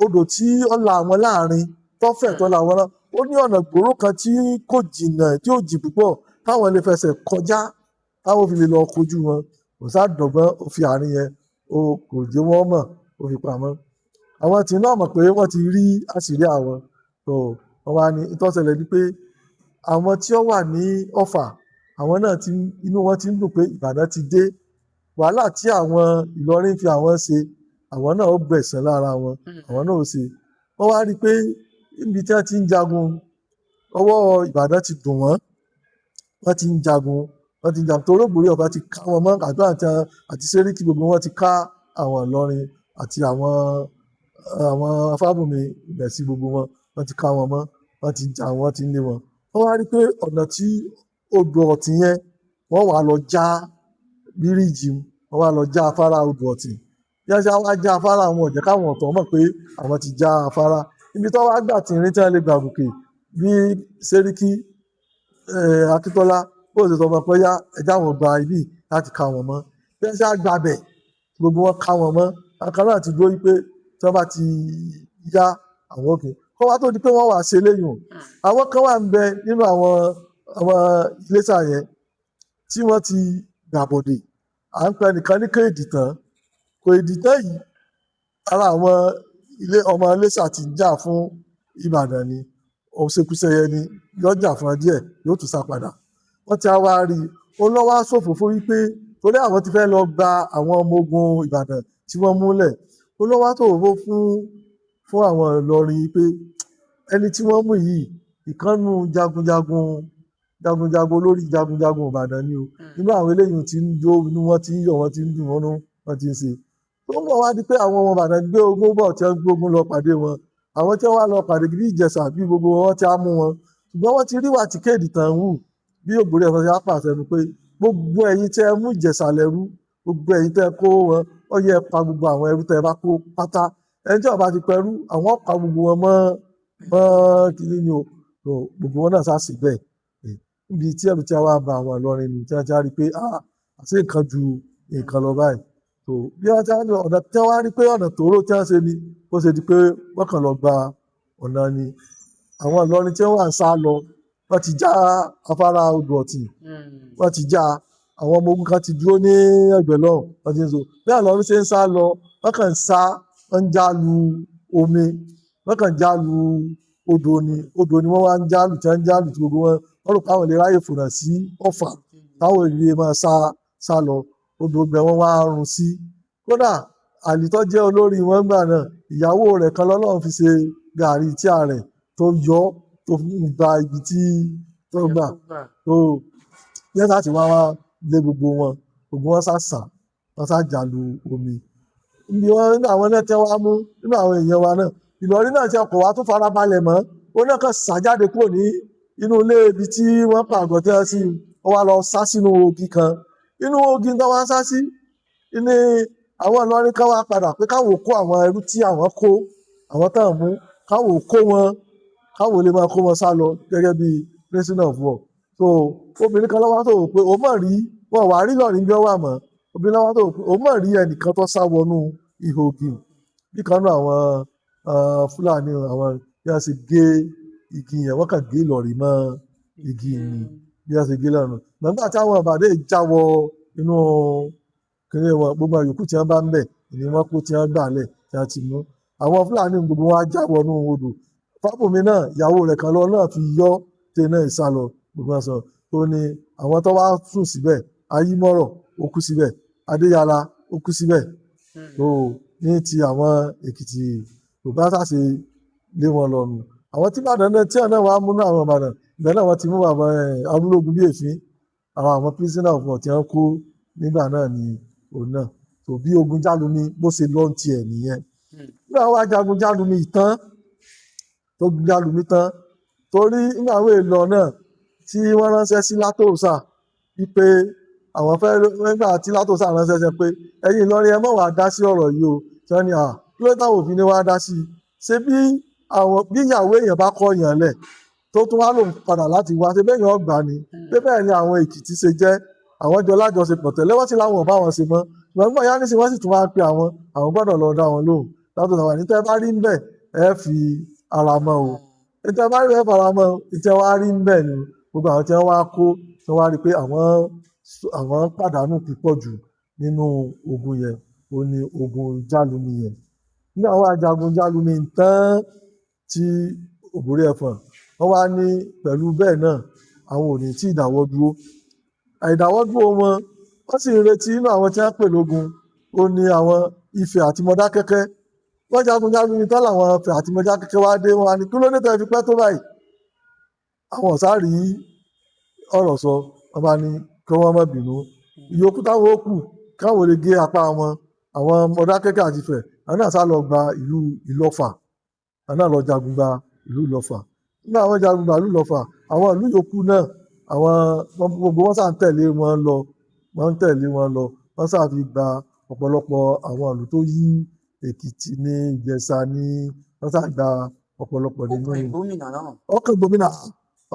odò tí ó la àwọn láàrin, tó fẹ̀ tó la àwọn náà. Ó ní ọ̀nà gbòòrò kan tí kò jìnnà, tí ò jìn púpọ̀, táwọn lè fẹsẹ̀ kọjá, táwọn fi lè lọ kojú wọn. Kò sá dọ̀gbọ́n, ó fi àárín yẹn, ó kò jẹ́ wọ́n mọ̀, ó fi pamọ́. Àwọn tí náà mọ̀ pé wọ́n ti rí àṣírí àwọn. So wọ́n wá ní ìtọ́sẹ̀lẹ̀ ni pé àwọn tí ó wà ní Ọ̀fà, àwọn náà ti, inú wọn ti ń dùn pé Ìbàdàn ti dé. Wàhálà tí àwọn Ìlọrin fi àwọn ṣe, àwọn náà ó gbẹ̀san lára wọn, àwọn náà ó ṣe. Wọ́n wá rí pé níbi tí wọ́n ti ń jagun, ọwọ́ Ìbàdàn ti dùn wọ́n. Wọ́n ti ń jagun, wọ́n ti ń jagun. Torí Ògbórí Ọ̀fà ti ká wọn mọ́, àdúrà àti Sẹ́ríkì gbogbo wọn ti ká àwọn Ìlọrin àti àwọn Fábùnmí Ìmẹ̀sí gbogbo wọn, wọ́n ti ká wọn mọ́, wọ́n ti jà wọ́n, ti ń lé wọn. Wọ́n wá rí pé ọ̀nà tí odò Ọ̀tìn yẹn, wọ́n wá lọ já bíríìjì, wọ́n wá lọ já afárá odò Ọ̀tìn. Bí wọ́n ṣe wá já afárá, wọn ò jẹ́ káwọn ọ̀tọ̀ mọ̀ pé àwọn ti já afárá. Ibi tí wọ́n wá gbà tìrín tí wọ́n lè gbà gòkè bí Sẹ́ríkì, Akíntọ́lá bó ṣe sọ fún wọn pé yá, ẹ já wọn gba ibi láti ká wọn mọ́. Bí wọ́n ṣe wá gba bẹ̀, Gbogbo wọn ká wọn mọ́. Àwọn náà ti dúró wípé tí wọ́n bá ti yá àwọn òkè kó wá tó di pé wọ́n wà ṣe léyìn o. Àwọn kan wà ń bẹ nínú àwọn àwọn Iléṣà yẹn tí wọ́n ti gbàbọ̀dè. À ń pẹ nìkan ní Kéèdìtàn. Kéèdìtàn yìí, ara àwọn ilé ọmọ Iléṣà ti jà fún Ìbàdàn ni. Òṣèkúṣẹyẹ ni, yóò jà fún ọ díẹ̀, yóò tún sá padà. Wọ́n ti wá rí i, ó lọ́wọ́ ṣòfófó wípé torí àwọn ti fẹ́ lọ gba àwọn ọmọ ogun Ìbàdàn tí wọ́n múlẹ̀. Ó lọ́wọ́ ṣòfófó fún àwọn Ìlọrin pé ẹni tí wọ́n mú yìí, ìkànnù jagunjagun jagunjagun olórí jagunjagun Ìbàdàn ni o. Inú àwọn eléyìí ti ń jó, inú wọn ti ń yọ̀, wọ́n ti ń dùn, wọ́n wọ́n ti ń ṣe. Tó ń bọ̀ wá di pé àwọn ọmọ Ìbàdàn gbé ogun bọ̀ tí wọ́n gbógun lọ pàdé wọn. Àwọn tí wọ́n wá lọ pàdé bí Ìjẹ̀ṣà, bí gbogbo wọn ti á mú wọn. Ṣùgbọ́n wọ́n ti rí wà tí Kéèdì tàn wù bí Ògbórí Ẹ̀fọ̀n ṣe á pàṣẹ nu pé gbogbo ẹ̀yin tí ẹ mú Ìjẹ̀ṣà lẹ́rú, gbogbo ẹ̀yin tẹ́ ẹ kó wọn, ó yẹ pa gbogbo àwọn ẹrú tẹ́ ẹ bá kó pátá. Ẹni tí ó bá ti pẹrú, àwọn pa gbogbo wọn mọ́ mọ́ kínní ni o. Gbogbo wọn náà sá sí bẹ́ẹ̀. Níbi tí ẹ̀rù tí a wá ba àwọn Ìlọrin nù, tí wọ́n ti á rí pé àṣé nǹkan ju nǹkan lọ báyìí. Tó bí wọ́n ti á ní ọ̀nà tí wọ́n á rí pé ọ̀nà tóóró tí wọ́n ṣe ni, ó ṣe di pé wọ́n kàn lọ gba ọ̀nà ni. Àwọn Ìlọrin tí wọ́n wà ń sá lọ, wọ́n ti já afárá odò Ọ̀tìn, wọ́n ti já. Àwọn ọmọ ogun kan ti dúró ní ẹ̀gbẹ́ lọ́hùn, wọ́n ti ń so. Bí àwọn Ìlọrin ṣe ń sá lọ, wọ́n kàn ń sá, wọ́n ń já lu omi, wọ́n kàn ń já lu odò ni. Odò ni wọ́n wá ń já lù, tí wọ́n ń já lù, tí gbogbo wọn wọ́n rò pé àwọn lè ráyè fònà sí Ọ̀fà táwọn ìlú máa sá sá lọ. Odò ibẹ̀ wọ́n wá run sí. Kódà Àlì tó jẹ́ olórí wọn gbà náà, ìyàwó rẹ̀ kan lọ́lọ́run fi ṣe gàárì tí a rẹ̀ tó yọ tó fi gba ibi tí tó gbà tó yẹn láti wá wá lé gbogbo wọn. Gbogbo wọn sá sá, wọ́n sá jà lu omi. Níbi wọn nínú àwọn náà tẹ́ wá mú nínú àwọn èèyàn wa náà, Ìlọrin náà tí ọkọ̀ wa tún farabalẹ̀ mọ́, ó náà kàn sá jáde kúrò ní inú ilé ibi tí wọ́n pàgọ́ tí wọ́n sì, ó wá lọ sá sínú ogi kan. Inú ogi tó wá sá sí ní àwọn Ìlọrin kan wá padà pé káwọn kó àwọn ẹrú tí àwọn kó, àwọn tán mú, káwọn kó wọn, káwọn lè máa kó wọn sá lọ gẹ́gẹ́ bí prisoner of war. So obìnrin kan lọ́wọ́ tó wò pé òun mọ̀ rí wọn wà rí Ìlọrin bí wọ́n wà mọ́. Obìnrin lọ́wọ́ tó wò pé òun mọ̀ rí ẹnìkan tó sá wọnú ihò igi bí kan náà. Àwọn Fúlàní, àwọn bí wọ́n ṣe gé igi yẹn, wọ́n kàn gé Ìlọrin mọ́ igi ni bí wọ́n ṣe gé lọ́rùn. Nígbà tí àwọn Ìbàdàn já wọ inú kínní wọn, gbogbo àwọn yòókù tí wọ́n bá ń bẹ̀ ni wọ́n kó tí wọ́n gbà lẹ̀ tí wọ́n ti mú. Àwọn Fúlàní gbogbo wọn á já wọnú odò. Fábùnmi náà, ìyàwó rẹ̀ kan lọ náà fi yọ tẹ náà sá lọ. Gbogbo wọn sọ tó ní àwọn tó wá sùn síbẹ̀, Ayímọ́rọ̀ ó kú síbẹ̀, Adéyàlá ó kú síbẹ̀. Tó ní ti àwọn Èkìtì kò bá ṣàṣe lé wọn lọ nù. Àwọn tí Ìbàdàn náà tí àwọn náà wàá múnú àwọn Ìbàdàn ìgbà náà, wọ́n ti mú bàbá Arúlógún bí èéfín. Àwọn prisoner of war tí wọ́n kó nígbà náà ni òun náà. Tó bí ogun Jálumi bó ṣe lọ tiẹ̀ nìyẹn. Nígbà wọ́n wá jagun Jálumi tán, tó Jálumi tán, torí nígbà àwọn èèlò náà tí wọ́n ránṣẹ́ sí Látòsà wípé àwọn fẹ́, nígbà tí Látòsà ránṣẹ́ sí pé ẹ̀yin Ìlọrin ẹ mọ̀ wá dá sí ọ̀rọ̀ yìí o, tí wọ́n ní à kí ló táwọn òfin ní wá dá sí i. Ṣé bí àwọn bí ìyàwó èèyàn bá kọ́ yàn lẹ̀ tó tún wá lòun padà láti wá, ṣe bẹ́ẹ̀ yàn ọgbà ni? Pé bẹ́ẹ̀ ni àwọn Èkìtì ṣe jẹ́. Àwọn jọ lájọṣepọ̀ tẹ́lẹ̀, wọ́n sì láwọn ò bá wọn ṣe mọ́. Ṣùgbọ́n nígbà yá nísìnyí, wọ́n sì tún wá pe àwọn, àwọn gbọ́dọ̀ lọ dá wọn lóhùn. Látòsà wà ní tẹ́ bá rí ń bẹ̀ ẹ fi ara mọ́ o, ní tẹ́ bá rí ẹ fara mọ́ o. Ní tẹ́ wá rí ń bẹ̀ ni gbogbo àwọn tí wọ́n wá kó, tí wọ́n wá rí pé àwọn pàdánù púpọ̀ jù nínú ogun yẹn, ó ní ogun Jálumi yẹn. Nígbà wọ́n wá jagun Jálumi tán tí Ògbórí Ẹ̀fọ̀n, wọ́n wá ní pẹ̀lú bẹ́ẹ̀ náà àwọn ò ní tí ìdáwọ́ dúró. Àìdáwọ́ dúró wọn, wọ́n sì ń retí inú àwọn tí wọ́n pè lógun, ó ní àwọn Ifẹ̀ àti Mọdákẹ́kẹ́. Wọ́n jagun Jálumi tán làwọn Ifẹ̀ àti Mọdákẹ́kẹ́ wá dé. Wọ́n wá ní kí ló dé tẹ́ fi pẹ́ tó báyìí? Àwọn ọ̀sá rí ọ̀rọ̀ sọ. Wọ́n bá ní kí wọ́n má bínú, ìyókù táwọn ó kù káwọn lè gé apá wọn. Àwọn Mọdákẹ́kẹ́ àti Ifẹ̀, àwọn náà sá lọ gba ìlú Ìlọ́fà. Àwọn náà lọ jagun gba ìlú Ìlọ́fà. Nígbà àwọn jagun gba ìlú Ìlọ́fà, àwọn ìlú yòókù náà, àwọn gbogbo wọn sá ń tẹ̀lé wọn lọ, wọ́n ń tẹ̀lé wọn lọ. Wọ́n sá fi gba ọ̀pọ̀lọpọ̀ àwọn ìlú tó yí Èkìtì ní Ìjẹ̀ṣà ní wọ́n sá gba ọ̀pọ̀lọpọ̀ nínú. Ọkàn ìgbómìnà náà. Ọkàn gbòmìnà,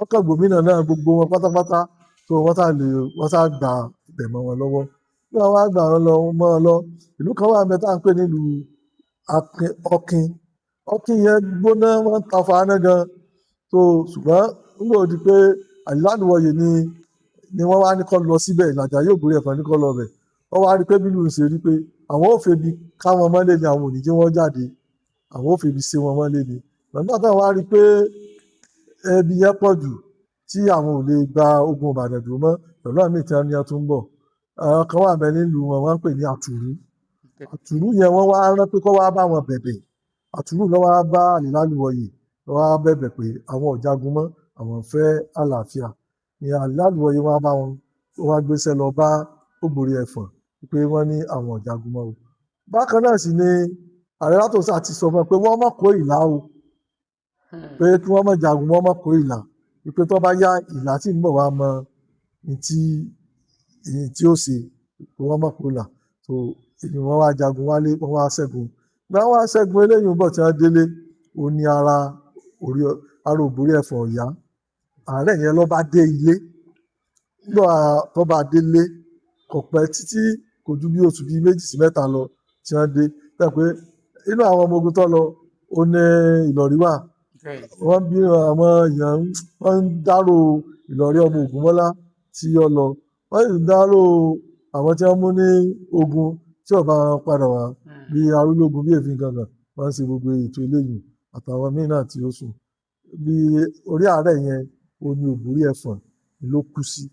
ọkàn gbòmìnà náà, gbogbo wọn pátápátá tó wọ́n sá lè wọ́n sá gba ibẹ̀ mọ́ wọn lọ́wọ́. Bí wọ́n wá gbà wọ́n lọ mọ́ ọ lọ, ìlú kan wà mẹ́ta ń pè nílùú Ọ̀kín. Ọ̀kín yẹn gbóná, wọ́n ń ta faná gan. So ṣùgbọ́n nígbà ó di pé Àlìlálùwọyè ni wọ́n wá ní kó lọ síbẹ̀, Ìlàjà yóò borí ẹ̀fọn ní kó lọ bẹ̀. Wọ́n wá rí pé bílù ń ṣe rí pé àwọn ò febi ká wọn mọ́lé ni, àwọn ò ní jẹ́ wọ́n jáde, àwọn ò febi ṣe wọn mọ́lé ni. Nígbà táwọn wá rí pé ebi yẹn pọ̀ jù tí àwọn ò lè gba ogun Ìbàdàn dúró mọ́ pẹ̀lú àmì tí wọ́n ní wọ́n tún ń bọ̀. Àwọn kan wà bẹ́ẹ̀ nílùú wọn, wọ́n ń pè ní Àtùrú. Àtùrú yẹn wọ́n wá rán pé kó wá bá wọn bẹ̀bẹ̀. Àtùrú ló wá bá Àlìlálùwọyè, ló wá bẹ̀bẹ̀ pé àwọn ò jagun mọ́, àwọn fẹ́ àlàáfíà. Ní Àlìlálùwọyè wọ́n bá wọn, wọ́n wá gbéṣẹ́ lọ bá Ògbórí Ẹ̀fọ̀n pé wọ́n ní àwọn ò jagun mọ́ o. Bákan náà sì ni Ààrẹ Látòsà ti sọ fún wọn pé wọ́n má kó ìlà o, pé kí wọ́n má jagun, wọ́n má kó ìlà, wípé tó bá yá ìlà tí ń bọ̀ wá mọ ní tí ó ṣe, pé wọ́n má kó ìlà. So èyí wọ́n wá jagun wálé, wọ́n wá ṣẹ́gun. Ìgbà wọ́n wá ṣẹ́gun eléyìí ń bọ̀ tí wọ́n délé, ó ní ara Ògbórí Ẹ̀fọ̀n ọ̀yá. Ààrẹ yẹn ló bá dé ilé. Nígbà tó bá délé, kò pẹ́ títí, kò ju bí oṣù bíi 2 sí 3 lọ tí wọ́n dé. Bẹ́ẹ̀ pé inú àwọn ọmọ ogun tó lọ, ó ní Ìlọ̀rí wà. Wọ́n bí àwọn èèyàn, wọ́n ń dárò Ìlọ̀rí ọmọ Ògúnmọ́lá tí ó lọ. Wọ́n sì ń dárò àwọn tí wọ́n mú ní ogun tí ó bá wọn padà wá bí arúlógún bí èéfín gangan. Wọ́n ń ṣe gbogbo ètò eléyìí àtàwọn míì náà tí ó sùn. Bí orí ààrẹ yẹn, ó ní Ògbórí Ẹ̀fọ̀n ló kú sí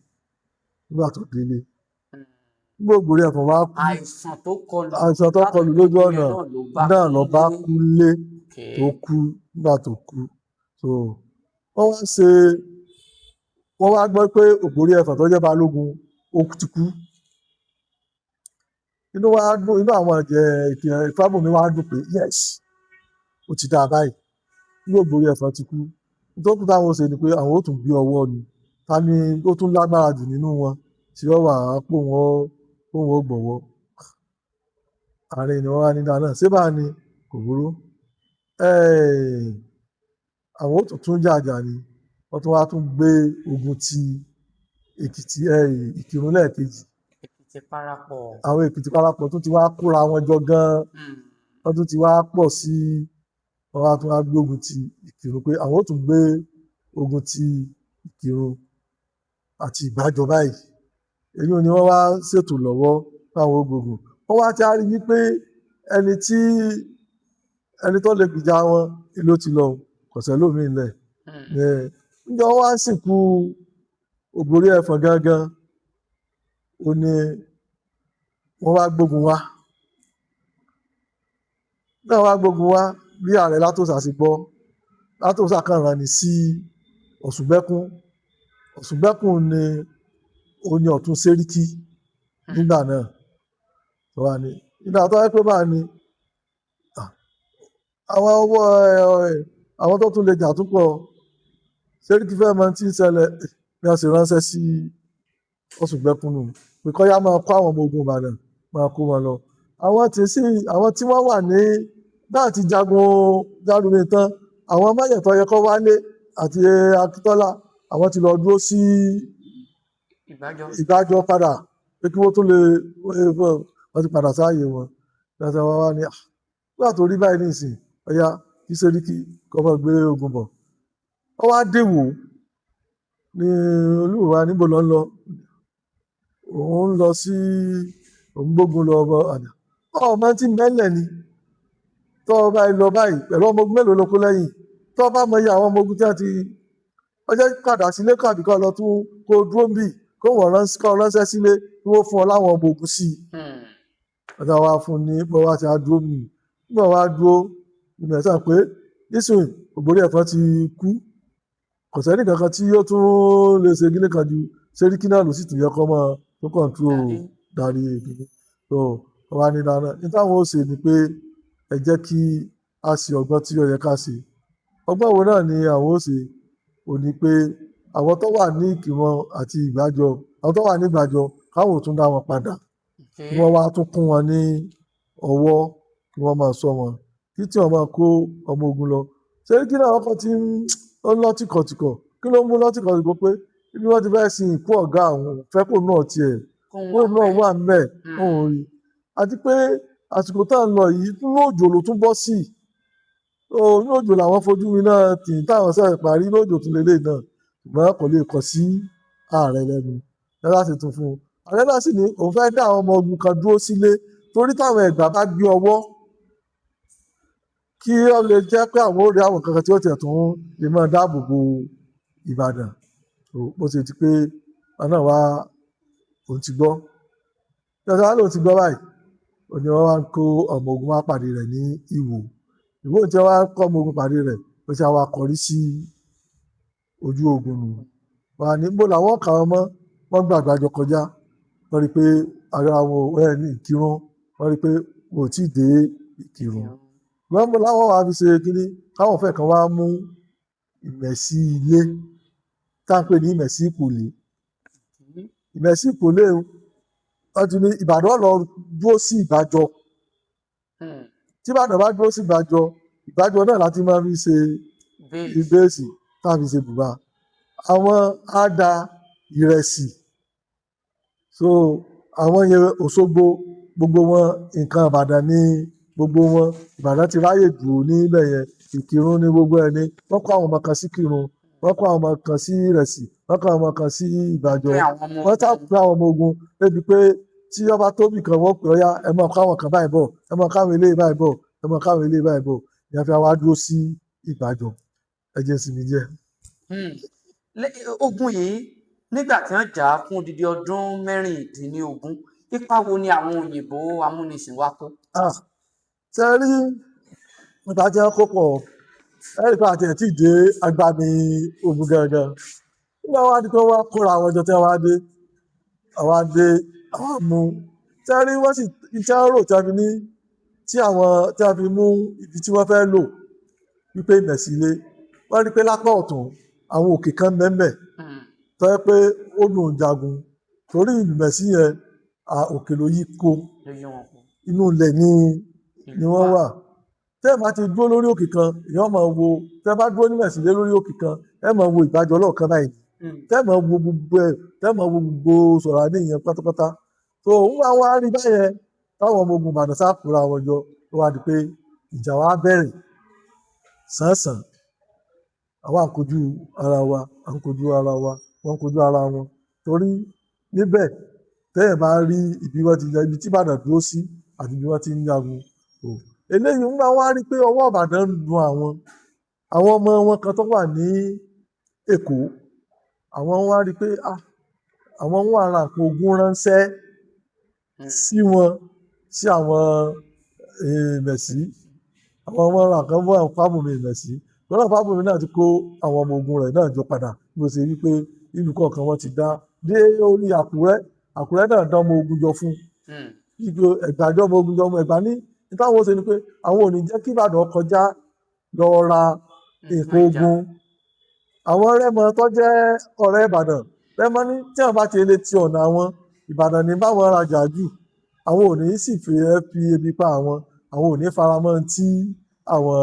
nígbà tó délé. Nígbà Ògbórí Ẹ̀fọ̀n wá kú, àìsàn tó kọlù lójú ọ̀nà náà ló bá kú lé tó kú nígbà tó kú. So wọ́n wá ṣe, wọ́n wá gbọ́ pé Ògbórí Ẹ̀fọ̀n tó jẹ́ Balógun ó ti kú. Inú wa dùn, inú àwọn Ìfábùnmi wá dùn pé yes, ó ti dáa báyìí. Nígbà Ògbórí Ẹ̀fọ̀n ti kú, tó kù táwọn ṣe ni pé àwọn ó tún gbé ọwọ́ ni. Ta ni ó tún lágbára jù nínú wọn tí ó wà á pò wọ́n ó gbọ̀wọ́. Àárín ni wọ́n wá ní dáa náà. Ṣé báà ni? Kò burú. Àwọn ó tún jàjà ni. Wọ́n tún wá tún gbé ogun ti Èkìtì, Ìkìrun lẹ́ẹ̀kejì. Èkìtì parapọ̀. Àwọn Èkìtì parapọ̀ tún ti wá kóra wọn jọ gan-an. Wọ́n tún ti wá pọ̀ sí i. Wọ́n wá tún wá gbé ogun ti Ìkìrun pé àwọn ó tún gbé ogun ti Ìkìrun àti Ìgbàjọ báyìí. Èyí ni wọ́n wá ṣètò lọ́wọ́ fáwọn gbogbo. Wọ́n wá ti á rí wípé ẹni tó lè gbìjà wọn ló ti lọ, kò sẹ́lòmíì lẹ̀. Ǹjẹ́ wọ́n wá sìnkú Ògbórí Ẹ̀fọ̀n gangan, ó ní wọ́n wá gbógun wá. Náà wá gbógun wá bí Ààrẹ Látòsà ṣe gbọ́. Látòsà kan rán ni sí Ọ̀ṣùngbẹ́kún. Ọ̀ṣùngbẹ́kún ni ó ní Ọ̀tún Sẹ́ríkì nígbà náà. Tó wà ní ìgbà tó wáyé pé báà ni àwọn ọwọ́ àwọn tó tún lè jà tún pọ̀. Sẹ́ríkì fẹ́ mọ tí ń ṣẹlẹ̀ bí wọ́n ṣe ránṣẹ́ sí Ọ̀ṣùngbẹ́kún nù pé kó yá máa kó àwọn ọmọ ogun Ìbàdàn máa kó wọn lọ. Àwọn tí wọ́n wà ní náà ti jagun jálumi tán, àwọn máyẹ̀tọ́ yẹ kó wálé àti Akíntọ́lá, àwọn ti lọ dúró sí Ìgbàjọ padà pé kí wọ́n tún lè wọ́n ti padà sáàyè wọn. Láti wá wá ní nígbà tó rí báyìí nísìn, ọ̀yá kí Sẹ́ríkì kó máa gbé ogun bọ̀. Wọ́n wá dé wò ní Olúwo wa níbo ló ń lọ. Òun ń lọ sí òun gbógun lọ ọmọ àná. Ọmọ tí ń bẹ́lẹ̀ ni. Tọ́ ọ báyìí lọ báyìí pẹ̀lú ọmọ ogun mélòó ló kó lẹ́yìn. Tọ́ ọ bá mọ iye àwọn ọmọ ogun tí wọ́n ti ọjọ́ padà sílé kàbí kọ́ lọ tún kó dúró ń bì kó wọ́n ránṣẹ́ sílé kí wọ́n fún ọ láwọn ọmọ ogun sí i. Ọ̀tá wa fún ní bọ́ wá ti á dúró mì. Nígbà wá dúró, ìgbà sàn pé nísìnyí Ògbórí Ẹ̀fọ̀n ti kú. Kò sẹ́ni kankan tí yóò tún lè ṣe kíní kan ju Sẹ́ríkì náà ló sì tún yẹ kó máa tó kọ̀ǹtúrò darí kíní. So wọ́n wá ní dáná. Ní táwọn ó ṣe ni pé ẹ jẹ́ kí a ṣe ọgbọ́n tí ó yẹ ká ṣe. Ọgbọ́n wo náà ni àwọn ó ṣe? Ó ní pé àwọn tó wà ní Ìkìrun àti Ìgbàjọ, àwọn tó wà ní Ìgbàjọ káwọn ò tún dá wọn padà. Kí wọ́n wá tún kún wọn ní ọwọ́ kí wọ́n máa ṣọ́ wọn. Kí tí wọ́n máa kó ọmọ ogun lọ. Sẹ́ríkì náà ọkọ̀ tí ń lọ tìkọ̀tìkọ̀. Kí ló ń mú lọ tìkọ̀tìkọ̀ pé ibi wọ́n ti fẹ́ sin ìkú ọ̀gá àwọn fẹ́ kó náà tiẹ̀ Kóun kóun wà náà ńbẹ̀. Wà ńbẹ̀, kóun rí. Àti pé àsìkò tá à ń lọ yìí, inú òjò ló tún bọ́ sí. So inú òjò làwọn fojú mi náà tì í táwọn ṣẹ̀ parí, inú òjò tún lélẹ̀ náà, ṣùgbọ́n kò lè kọ̀ sí ààrẹ lẹ́nu lọ́la sì tún fún un. Ààrẹ náà sì ní òun fẹ́ dá àwọn ọmọ ogun kan dúró sílé, torí táwọn Ẹ̀gbá bá gbé ọwọ́, kí ó lè jẹ́ pé àwọn ò rí àwọn kankan tí ó tiẹ̀ tún lè máa dáàbò bo Ìbàdàn. So, bó ṣe di pé wọn náà wá, òun ti gbọ́ jọjọ lóun ti gbọ́ báyìí, ó ní wọ́n wá ń kó ọmọ ogun wá pàdé rẹ̀ ní Ìwó. Ìwó tí wọ́n wá kó ọmọ ogun pàdé rẹ̀, ó ṣe àwọn akọrí sí ojú ogun nù wà ní bó làwọn kà wọ́n mọ́. Wọ́n gbàgbà jọ kọjá, wọ́n rí i pé ara wọn ò ẹ̀ ní Ìkìrun, wọ́n rí i pé wọn ò tí ì dé Ìkìrun. Wọ́n mú láwọn wàá fi ṣe kínní, káwọn fẹ́ kan wá mú Ìmẹ̀sí ilé tá à ń pè ní Ìmẹ̀sí Ìkòlé. Ìmẹ̀sí Ìkòlé, wọ́n ti ní Ìbàdàn lọ dúró sí Ìbàjọ. Tí Ìbàdàn bá dúró sí Ìbàjọ, Ìbàjọ náà láti máa fi ṣe base. Base tá a fi ṣe bùbá. Àwọn á da Ìrẹsì, so àwọn yẹn Òṣogbo, gbogbo wọn nǹkan Ìbàdàn ní gbogbo wọn. Ìbàdàn ti ráyè dúró níbẹ̀ yẹn. Ìkìrun ní gbogbo ẹ̀ ní wọ́n kó àwọn ọmọ kan sí Kìrun, wọ́n kó àwọn ọmọ kan sí Ìrẹsì, wọ́n kó àwọn ọmọ kan sí Ìbàjọ. Pé àwọn ọmọ Wọ́n sá ogun. Pé àwọn ọmọ ogun débi pé tí ọba tóbi kan, wọ́n pè, "Ọyá, ẹ máa kó àwọn kan báyìí bọ̀, ẹ máa káwọn eléyìí báyìí bọ̀, ẹ máa káwọn eléyìí báyìí bọ̀." Ìyẹn fi wá dúró sí Ìbàjọ. Ẹ jẹ́ sinmi díẹ̀. Ogun yìí, nígbà tí wọ́n jà á fún odidi ọdún 16, ipa wo ni àwọn òyìnbó amúnisìn wá kó? Ah, ṣe rí nípa tí wọ́n kó pọ̀, ẹ rí pé àti ẹ̀ tí ì dé agbami ogun gangan nígbà wá di pé wọ́n kóra àwọn ọjọ́ tí wọ́n wá dé, àwọn dé, àwọn mú. Ṣe rí, wọ́n sì tí wọ́n rò tí wọ́n fi ní tí àwọn tí wọ́n fi mú ibi tí wọ́n fẹ́ lò wípé Ìmẹ̀sílé, wọ́n rí pé lápá ọ̀tún, àwọn òkè kan mẹ́mẹ́ tó yẹ pé ó dùn jagun, torí ìlú Ìmẹ̀sí yẹn, òkè ló yí kó. Ló yí wọn kó. Inú ilẹ̀ ni ìlú wọ́n wà. Tẹ́ ẹ bá ti dúró lórí òkè kan, èèyàn máa wo. Tẹ́ ẹ bá dúró ní Ìmẹ̀sílé lórí òkè kan, ẹ máa wo Ìbàjọ́ lọ́ọ̀kan báyìí. Tẹ́ ẹ máa wo gbogbo ẹ̀, tẹ́ ẹ máa wo gbogbo sọ̀rọ̀ àníyàn pátápátá. Tó ń wá wá rí báyẹn, táwọn ọmọ ogun Ìbàdàn sá kóra wọn jọ, ó wá di pé ìjà wa bẹ̀rẹ̀ sánsan. Àwa ń kojú ara wa, à ń kojú ara wa, wọ́n ń kojú ara wọn, torí níbẹ̀, tẹ́ ẹ̀ bá rí ibi wọ́n ti ibi tí Ìbàdàn dúró sí àti ibi wọ́n ti ń jagun o. Eléyìí ń bá wá rí pé ọwọ́ Ìbàdàn ń dun àwọn ọmọ wọn kan tó wà ní Èkó. Àwọn wá rí pé, ah, àwọn ń wá ra nǹkan ogun ránṣẹ́ sí wọn, sí àwọn Ìmẹ̀sí. Àwọn ọmọ ra nǹkan fún àwọn Fábùnmi Ìmẹ̀sí lọ́nà. Fábùnmi náà ti kó àwọn ọmọ ogun rẹ̀ náà jọ padà, bí ó ṣe rí pé ìlú kọ̀ọ̀kan wọ́n ti dá dé orí Àkúrẹ́. Àkúrẹ́ náà dán ọmọ ogun jọ fún wípé Ẹ̀gbá jọ ọmọ ogun jọ ọmọ Ẹ̀gbá ní táwọn ó ṣe ni pé àwọn ò ní jẹ́ kí Ìbàdàn kọjá lọ ra nǹkan ogun. Àwọn Rẹ́mọ tó jẹ́ ọ̀rẹ́ Ìbàdàn, Rẹ́mọ ní tí àwọn bá ti lè ti ọ̀nà àwọn Ìbàdàn ní báwọn rajà jù, àwọn ò ní sì fi fi ebi pa àwọn, àwọn ò ní faramọ́ tí àwọn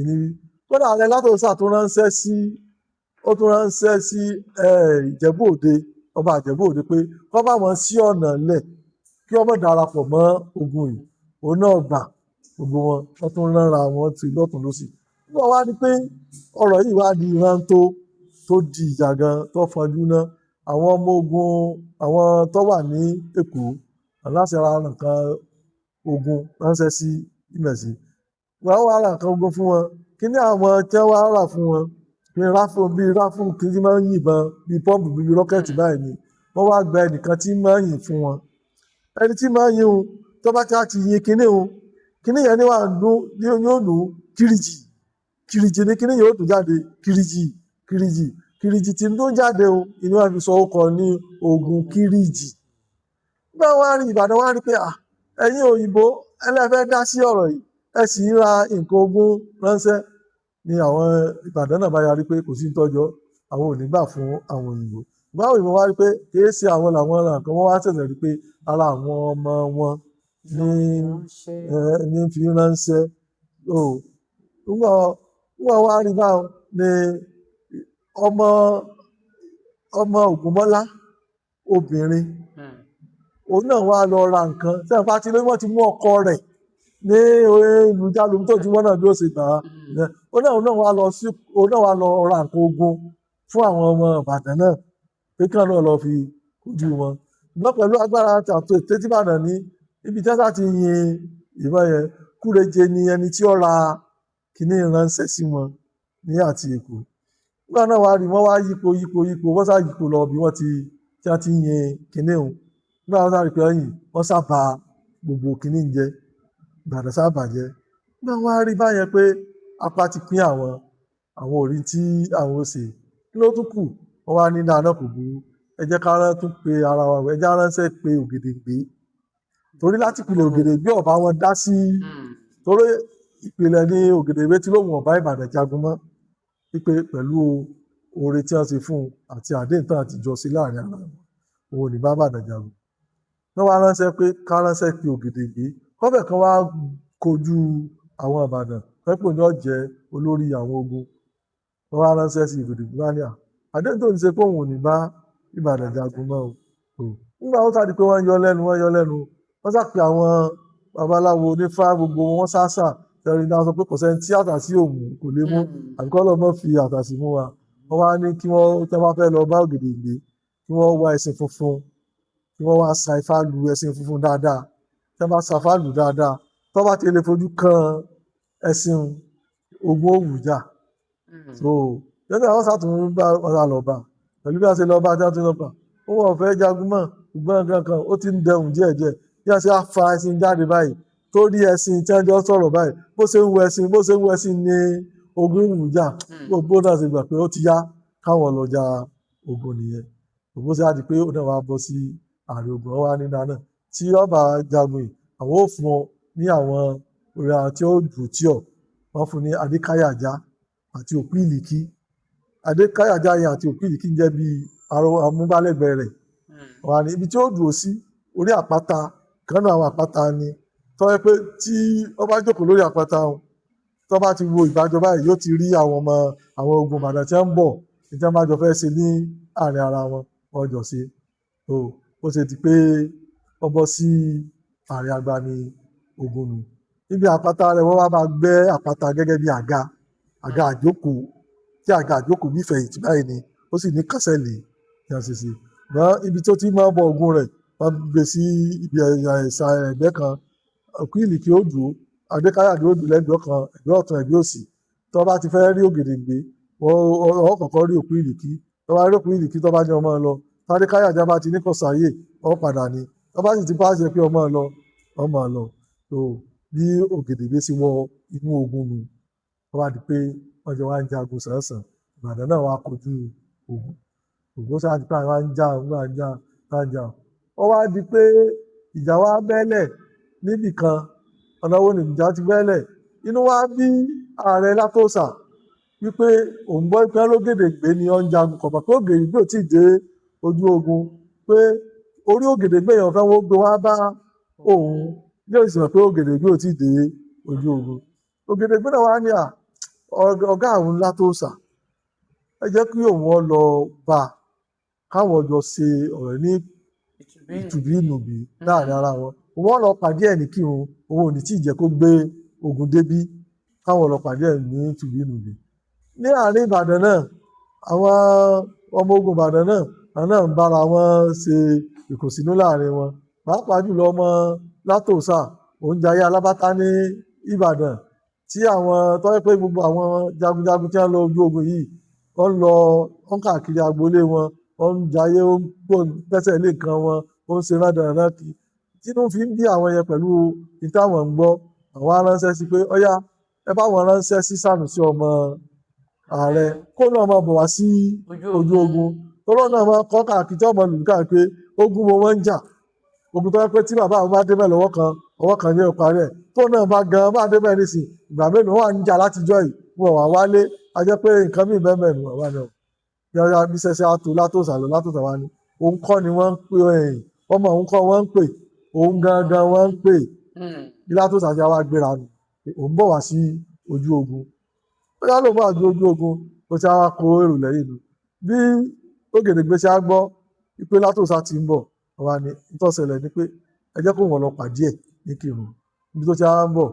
ìníwí. Kódà ààrẹ Látòsà tún ránṣẹ́ sí, ó tún ránṣẹ́ sí Ìjẹ̀bú Òde, ọba Ìjẹ̀bú Òde, pé kó bá wọn sí ọ̀nà lẹ̀ kí wọ́n má darapọ̀ mọ́ ogun yìí. Òun náà gbà. Gbogbo wọn, wọ́n tún ránra wọn ti lọ́tùn lósì. Nígbà wá di pé ọ̀rọ̀ yìí wá di ìran tó di ìjà gan tó fọnjú ná, àwọn ọmọ ogun àwọn tó wà ní Èkó aláṣẹ ra nǹkan ogun ránṣẹ́ sí Ìmẹ̀sí. Wọ́n wá ra nǹkan ogun fún wọn. Kí ní àwọn tí wọ́n wá rà fún wọn, bí ráfù, bí ráfù kí ní máa ń yìnbọn, bí pọ́ǹpù, bí rọ́kẹ̀tì báyìí ni. Wọ́n wá gba ẹnìkan tí máa ń yìn fún wọn. Ẹni tí máa ń yìn òun, tó bá ti á ti yin kinní òun, kinní yẹn ní wàá dún ní yóò dún kìrìjì kìrìjì ní kinní yóò dún jáde, kìrìjì kìrìjì kìrìjì tí ń dún jáde o. Inú wa fi sọ ọkọ ní ogun kìrìjì. Nígbà wá rí Ìbàdàn, wá rí pé, à, ẹ̀yin òyìnbó ẹlẹ́fẹ́ dá sí ọ̀rọ̀ yìí, ẹ sì ń ra nǹkan ogun ránṣẹ́, ni àwọn Ìbàdàn náà bá yarí pé kò sí tọ́jọ́, àwọn ò ní gbà fún àwọn òyìnbó. Báwo òyìnbó wá rí pé kìí ṣe àwọn làwọn ra nǹkan, wọ́n wá ṣẹ̀ṣẹ̀ rí pé ara àwọn ọmọ wọn ní ní fi ránṣẹ́ o. Nígbà wá rí báwọn ni ọmọ ọmọ Ògúnmọ́lá obìnrin. Òun náà wá lọ ra nǹkan sẹ́yìn pátí ló wọ́n ti mú ọkọ rẹ̀ ní ìlú Jálùmí tó ti wọ́n náà bí ó ṣe gbà á. Òun náà wá lọ sí, òun náà wá lọ ra nǹkan ogun fún àwọn ọmọ Ìbàdàn náà pé kí wọn náà lọ fi kojú wọn. Ṣùgbọ́n pẹ̀lú agbára àti ète tí Ìbàdàn ní, ibi tí wọ́n ti yin ìbọn yẹn, Kúrèje ni ẹni tí ó ra kíní ránṣẹ́ sí wọn ní àti Èkó. Nígbà náà wá rí wọ́n wá yípo yípo yípo, wọ́n sá yípo lọ bí wọ́n ti tí wọ́n ti yin kíní òun. Nígbà wọn sá rí pé ẹ̀yìn wọ́n sá ba gbogbo kíní ń jẹ́, Ìbàdàn sá bàjẹ́. Nígbà wọn wá rí báyẹn pé apá ti pín àwọn, àwọn ò rí tí àwọn ó ṣe, kí ló tún kù? Wọ́n wá ní dáná kò burú, ẹ jẹ́ ká rán tún pe ara wa, ẹ jẹ́ á ránṣẹ́ pé Ògèdèngbé, torí láti ìpìlẹ̀ Ògèdèngbé ọ̀bá wọn dá sí, torí ìpìlẹ̀ ní Ògèdèngbé tí lóun ọ̀bá Ìbàdàn jagun mọ́, wípé pẹ̀lú oore tí wọ́n ṣe fún un àti àdéhùn tán àti jọ sí láàrin ara wọn, òun ò ní bá Ìbàdàn jagun. Wọ́n wá ránṣẹ́ pé ká ránṣẹ́ pé Ògèdèngbé kọ́fẹ̀ kan wá kojú àwọn Ìbàdàn pẹ́pọ̀ ní ọ̀jẹ̀ olórí àwọn ogun. Wọ́n wá ránṣẹ́ sí Ògèdèngbé wá ní à àdéhùn tó ń ṣe pé òun ò ní bá Ìbàdàn jagun mọ́ o. Nígbà wọn sáré pé wọ́n yọ lẹ́nu, wọ́n yọ lẹ́nu, wọ́n sá pé àwọn babaláwo onífá gbogbo wọn sá sà tẹ̀rí náà sọ pé kò sẹ́ni tí àtàsí òun kò lè mú, àbíkọ́ lọ́ mọ́ fi àtàsí mú wa. Wọ́n wá ní kí wọ́n tẹ́ bá fẹ́ lọ bá Ògèdèngbé, kí wọ́n wá ẹṣin funfun, kí wọ́n wá sa ifá lu ẹṣin funfun dáadáa. Tẹ́ bá sa ifá lù dáadáa, tó bá ti lè fojú kan ẹṣin, ogun ó wù jà. So lẹ́yìn àwọn sàtún bá wọn sá lọ bá pẹ̀lú bí wọ́n ṣe lọ bá tí wọ́n ti lọ bá, ó wọ́n fẹ́ jagun mọ́, ṣùgbọ́n nǹkan kan ó ti ń dẹrùn díẹ̀díẹ̀. Bí wọ́n ṣe á fa ẹṣin jáde báyìí tó rí ẹṣin tí wọ́n jọ sọ̀rọ̀ báyìí, bó ṣe ń wo ẹṣin, bó ṣe ń wo ẹṣin ní ogun wù jà. Gbogbo náà ṣe gbà pé ó ti yá káwọn lọ ja ogun nìyẹn. Ògbó ṣe á di pé ó náà wá bọ́ sí ààrẹ ogun. Wọn wá ní dáná tí ọba jagun yìí, àwọn ò fún ọ ní àwọn orí àwọn tí ó jù tí ọ wọ́n fún ní Adékáyàjá àti Òkú Ìlìkí. Adékáyàjá yẹn àti Òkú Ìlìkí ń jẹ́ bí amúgbálẹ́gbẹ̀ẹ́ rẹ̀. Wà ní ibi tí ó dùn sí orí àpáta kan náà, àwọn àpáta ni tó yẹ pé tí ó bá jókòó lórí àpáta ọ̀hún, tó bá ti wo ìbájọ báyìí, yóò ti rí àwọn ọmọ àwọn ogun Ìbàdàn tí wọ́n ń bọ̀, ní tí wọ́n bá jọ fẹ́ ṣe ní àárín ara wọn, wọ́n jọ ṣe. Tó ó ṣe di pé wọ́n bọ́ sí àárín agbami ogun nù. Níbi àpáta rẹ̀, wọ́n wá máa gbẹ́ àpáta gẹ́gẹ́ bí àga, àga àjókòó, tí àga àjókòó bí ìfẹ̀yìntì báyìí ni, ó sì ní kásẹ̀lì ní àṣìṣe. Ṣùgbọ́n ibi tó ti máa ń bọ ogun rẹ̀, wọ́n gbé sí ibi ẹ̀sà ẹ̀gbẹ́ kan. Òkú Ìlìkí ó dúró, Adékáyàdé ó dúró lẹ́gbẹ̀ẹ́ kan, ẹ̀gbẹ́ ọ̀tún, ẹ̀gbẹ́ òsì. Tó bá ti fẹ́ rí Ògèdèngbé, wọ́n kọ́kọ́ rí Òkú Ìlìkí. Tó bá rí Òkú Ìlìkí, tó bá ní ọmọ lọ, Adékáyàdé bá ti ní kò sáyè, ó padà ni. Tó bá sì ti bá ṣe pé ọmọ lọ, ọmọ lọ. Tó bí Ògèdèngbé ṣe wọ inú ogun nù, wọ́n wá di pé wọ́n jọ wá ń jagun sàn-sàn. Ìbàdàn náà wá kojú ogun. Ògún sáà di pé àwọn ń jà, wọ́n ń jà, wọ́n ń jà. Ó wá di pé ìjà wá bẹ́lẹ̀ níbì kan. Ọ̀nà wo ni ìjà ti bẹ́lẹ̀? Inú wá bí ààrẹ Látòsà wípé òun gbọ́ pé Ògèdèngbé ni ó ń jagun, kọ̀ọ̀kan pé Ògèdèngbé ò tí ì dé ojú ogun, pé orí Ògèdèngbé yẹn fẹ́ wọ́n gbé wá bá òun, yóò sì mọ̀ pé Ògèdèngbé ò tí ì dé ojú ogun. Ògèdèngbé náà wá ní à ọ̀gá àwọn Látòsà, ẹ jẹ́ kí òun ọ lọ bá káwọn jọ ṣe ọ̀rọ̀ ní ìtùbí ìnùbí láàrin ara wọn. Òun lọ pàdé ẹ̀ ní Kírun, òun ò ní tí ì jẹ́ kó gbé ogun débí, káwọn lọ pàdé ẹ̀ ní ìtùbí ìnùbí. Ní àárín Ìbàdàn náà, àwọn ọmọ ogun Ìbàdàn náà, àwọn náà ń bára wọn ṣe ìkùnsínú láàrin wọn, pàápàá jùlọ ọmọ Látòsà òun jayé alábátá ní Ìbàdàn, tí àwọn tó jẹ́ pé gbogbo àwọn jagunjagun tí wọ́n lọ ojú ogun yìí, wọ́n lọ, wọ́n káàkiri agboolé wọn, wọ́n ń jayé, ó ń gbẹ́sẹ̀ lé nǹkan wọn, ó ń ṣe rándanràndan kí tínú fi ń bí àwọn yẹn pẹ̀lú ní táwọn ń gbọ́. Àwọn á ránṣẹ́ sí pé ọ̀yá, ẹ bá wọn ránṣẹ́ sí Sànúsí ọmọ ààrẹ kó náà máa bọ̀ wá sí ojú ogun, tọ́lọ́ náà máa kọ́ káàkiri tí ọmọ lù káàkiri ogun wo wọ́n ń jà, ogun tó yẹ pé tí bàbá àwọn bá débẹ̀ lọ́wọ́ kan, ọwọ́ kan ní ọ̀parí ẹ̀, tó náà bá gan bá débẹ̀ nísìn, ìgbà mélòó wọ́n wà ń jà látijọ́ yìí, wọn wà wálé, a jẹ́ pé nǹkan mìíràn bẹ́ẹ̀ bẹ́ẹ̀ nù wà náà. Bí wọ́n bí sẹ́sẹ́ á tó Látòsà lọ, Látòsà wá ní òun kọ́ ni wọ́n ń pè, ọmọ òun kọ́ wọ́n ń pè, òun gangan wọ́n ń pè. Bí Látòsà ṣe wá gbéra nù, òun bọ̀ wá sí ojú ogun. Ó yá lóun bọ̀ wá sí ojú ogun, ó ti wá kó èrò lẹ́yìn nù. Bí Ògèdèngbé ṣe á gbọ́ pé Látòsà ti ń bọ̀, Wọ́n wá ní tó ṣẹlẹ̀ ni pé ẹ jẹ́ kó wọ́n lọ pàdé ẹ̀ ní Ìkìrun níbi tó ti á ń bọ̀.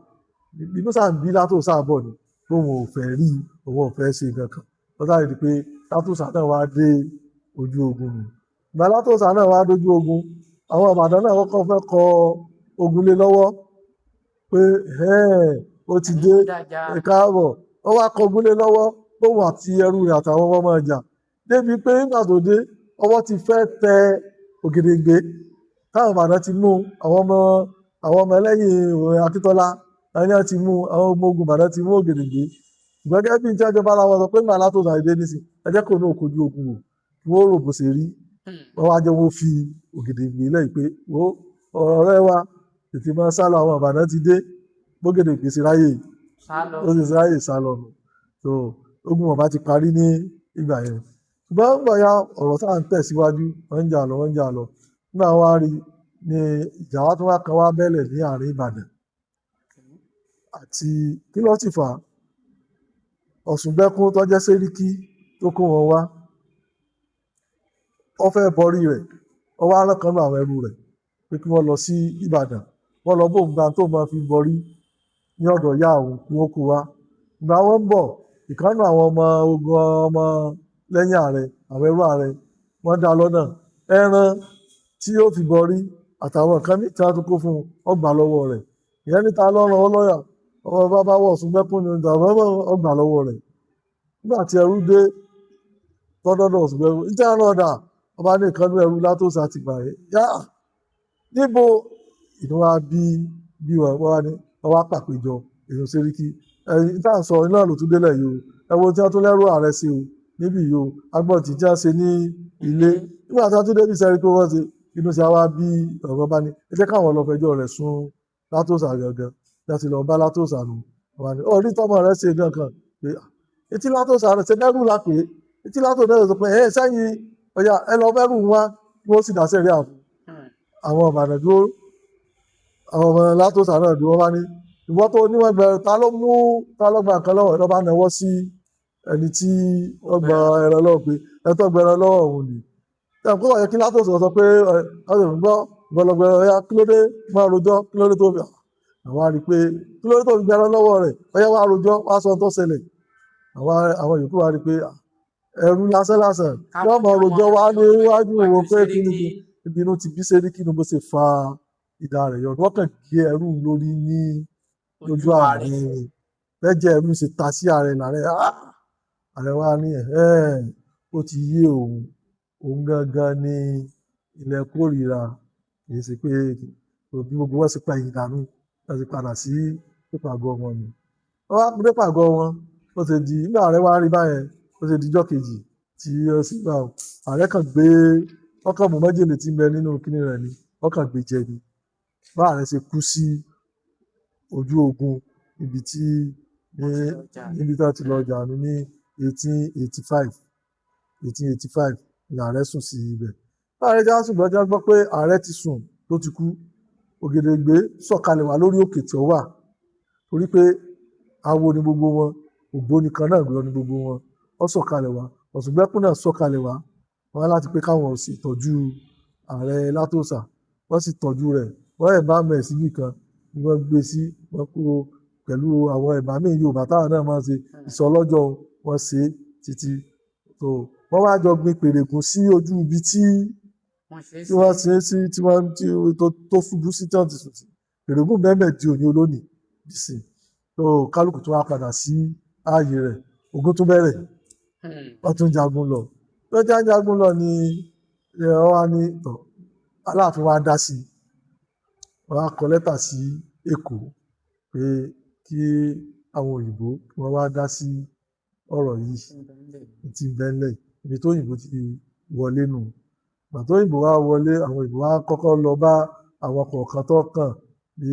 Inú sáà ń bí Látòósà bọ̀ ni pé òun ò fẹ́ rí, òun ò fẹ́ ṣe nǹkan kan. Wọ́n sáré di pé Látòósà náà wá dé ojú ogun nù. Ìgbà Látòósà náà wá dójú ogun, àwọn Ìbàdàn náà kọ́kọ́ fẹ́ kọ ogun lé lọ́wọ́ pé ó ti dé, káàbọ̀. Wọ́n wá kọ ogun lé lọ́wọ́ póun àti ẹrú rẹ̀ àtàwọn ọmọ ọjà. Débi pé nígbà tó dé, ọwọ́ ti fẹ́ tẹ Ògèdèngbé. Táwọn Ìbàdàn ti mú àwọn ọmọ ẹlẹ́yìn Akíntọ́lá, àwọn náà ti mú àwọn ọmọ ogun Ìbàdàn ti mú Ògèdèngbé. Ṣùgbọ́n gẹ́gẹ́ bí tí wọ́n bá ara wọn sọ pé nígbà Látòósà dé nísìn, ẹ jẹ́ kó náà kojú ogun wò, kí wọ́n rò bó ṣe rí. Wọ́n wá jẹ́ wọ́n fi Ògèdèngbé lẹ́yìn pé wo ọ̀rẹ́ wa tètè máa sá lọ, àwọn Ìbàdàn ti dé. Bógèdèngbé ṣe ráyè, ó sì ṣe ráyè sá lọ nù. So ogun ọba ti parí ní ìgbà yẹn. Ṣùgbọ́n nígbà ya ọ̀rọ̀ tá à ń tẹ̀síwájú, wọ́n ń jà lọ, wọ́n ń jà lọ. Nígbà wọ́n wá rí ni ìjà wa tún wá kan wá bẹ́lẹ̀ ní àárín Ìbàdàn. Àti kí ló sì fà á? Ọ̀ṣùngbẹ́kún tó jẹ́ Sẹ́ríkí tó kó wọn wá. Ó fẹ́ borí rẹ̀, ó wá rán kan nínú àwọn ẹrú rẹ̀ pé kí wọ́n lọ sí Ìbàdàn. Wọ́n lọ bóun gba tó máa fi borí ní ọ̀dọ̀ ìyá òun kí wọ́n kó wá. Ìgbà wọ́n ń bọ̀, ìkan nínú àwọn ọmọ ogun ọmọ lẹ́yìn ààrẹ, àwọn ẹrú ààrẹ, wọ́n dá lọ́nà. Ẹran tí ó fi borí àtàwọn nǹkan mìíràn tí wọ́n tún kó fún un, ó gbà lọ́wọ́ rẹ̀. Ìyẹn níta lọ́rùn ọlọ́yà, ọmọ bàbá wọ̀ Ọ̀ṣùngbẹ́kún ni ó gbà lọ́wọ́ rẹ̀. Nígbà tí ẹrú dé tọ́dọ́dọ̀ Ọ̀ṣùngbẹ́kún, níta náà dà, ọba ní ìkan nínú ẹrú Látòósà ti gbà yẹn. Yá, níbo inú wa bí wọn wá ní wọ́n wá pàpéjọ èèyàn Sẹ́ríkí. Ẹ̀yin tá à ń sọ iná ló tún délẹ̀ yìí o. Ẹ wo tí wọ́n tún lẹ́rú ààrẹ sí o níbí yìí o. Agbọ́n tí wọ́n ṣe ní ilé. Nígbà tí wọ́n tún débi Sẹ́ríkí wọ́n ṣe inú sí àwa bí ọ̀rọ̀ bá ní. Ẹ jẹ́ káwọn lọ fẹjọ́ rẹ̀ sùn Látòósà gangan. Láti lọ bá Látòósà nù. Wọ́n ní orí tọ́mọ rẹ̀ ṣe gangan pé etí Látòósà rẹ̀ ṣe mẹ́rù la pé etí Látòósà rẹ̀ sọ pé ẹ sẹ́yìn ọ̀yà ẹ lọ mẹ́rù wá kí wọ́n sì dá sẹ́rí àfún. Àwọn Ìbàdàn dúró, àwọn ọmọ Látòósà náà dúró wá ní ìwọ́n tó níwọ̀n gbẹ ta ló mú ta ló gba nǹkan lọ́wọ́ ẹ̀ lọ́ba náwó sí ẹni tí wọ́n gba ẹran lọ́wọ́ pé ẹ tó gba ẹran lọ́wọ́ òun ni. Ẹ kó wà yẹ kí Látòósà sọ pé ẹ gbọ́ gbọlọgbẹ ọ̀yà kí ló dé máa rojọ́ kí ló dé tó fi àwọn á rí i pé kí ló dé tó fi gba ẹran lọ́wọ́ rẹ̀ ọ̀yà wá rojọ́ wá sọ ohun tó ṣẹlẹ̀. Àwọn yòókù wá rí i pé ẹrú lásán lásán yóò máa rojọ́ wá níwájú òun pé kí ni ibi inú ti bí Sẹ́ríkí ni bó ṣe fa ìdá rẹ̀ yọ. Wọ́n kàn gé ẹrú lórí ní lójú ààrẹ. Bẹ́jẹ̀ ẹrú ṣe ta sí ààrẹ làárẹ̀. Ààrẹ wa ní ó ti yé òun. Òun gangan ní ilẹ̀ kórìíra. Kì í ṣe pé bí gbogbo wọn ṣe pa ẹ̀yìn dànù, wọ́n ti padà sí ìpàgọ́ wọn ni. Wọ́n wá dé pàgọ́ wọn, ó ṣe di nígbà ààrẹ wa rí báyẹn, ó ṣe di ijọ́ kejì tí ó sì gbà ó. Ààrẹ kàn gbé ọkàn mú májèlé tí ń bẹ nínú kíní rẹ̀ ni, ọkàn gbé jẹ ni. Bá ààrẹ ṣe kú sí ojú ogun níbi tí níbi tí wọ́n ti lọ jà ní 1885. 1885 ni ààrẹ sùn sí ibẹ̀. Bá ààrẹ já sùn gbọ́dọ̀ gbọ́ pé ààrẹ ti sùn tó ti kú. Ògèdèngbé sọ̀kalẹ̀ wá lórí òkè tí ó wà. Torí pé awo ni gbogbo wọn, ògbóni kan náà lọ ní gbogbo wọn. Ó sọ̀kalẹ̀ wá, Ọ̀ṣùngbẹ́kún náà sọ̀kalẹ̀ wá. Wọ́n láti pé káwọn sì tọ́jú ààrẹ Látòósà. Wọ́n sì tọ́jú rẹ̀. Wọ́n ẹ̀ bá mẹ̀ síbì kan ni wọ́n gbé sí, wọ́n kó pẹ̀lú àwọn ẹ̀bá míì Yorùbá táwọn náà máa ń ṣe ìsọlọ́jọ́ wọ́n ṣe títí. So wọ́n wá jọ gbin pèrègùn sí ojú ibi tí wọ́n ṣe sí tí wọ́n tó ṣubú sí tí wọ́n ti sùn sí. Pèrègùn bẹ́ẹ̀ di òní olónìí dìsìn. So kálukú tó wá padà sí ààyè rẹ̀. Ogun tún bẹ̀rẹ̀. Wọ́n tún jagun lọ. Lọ́jà jagun lọ ni wọ́n wá ní tọ̀. Aláàfin wa dá sí i. Wọ́n á kọ lẹ́tà sí Èkó pé kí àwọn òyìnbó wọ́n wá dá sí ọ̀rọ̀ yìí tí ń bẹ ńlẹ̀. Ibi tó òyìnbó ti wọlé nù. Ìgbà tó òyìnbó wá wọlé, àwọn òyìnbó wá kọ́kọ́ lọ bá àwọn kọ̀ọ̀kan tó kàn bí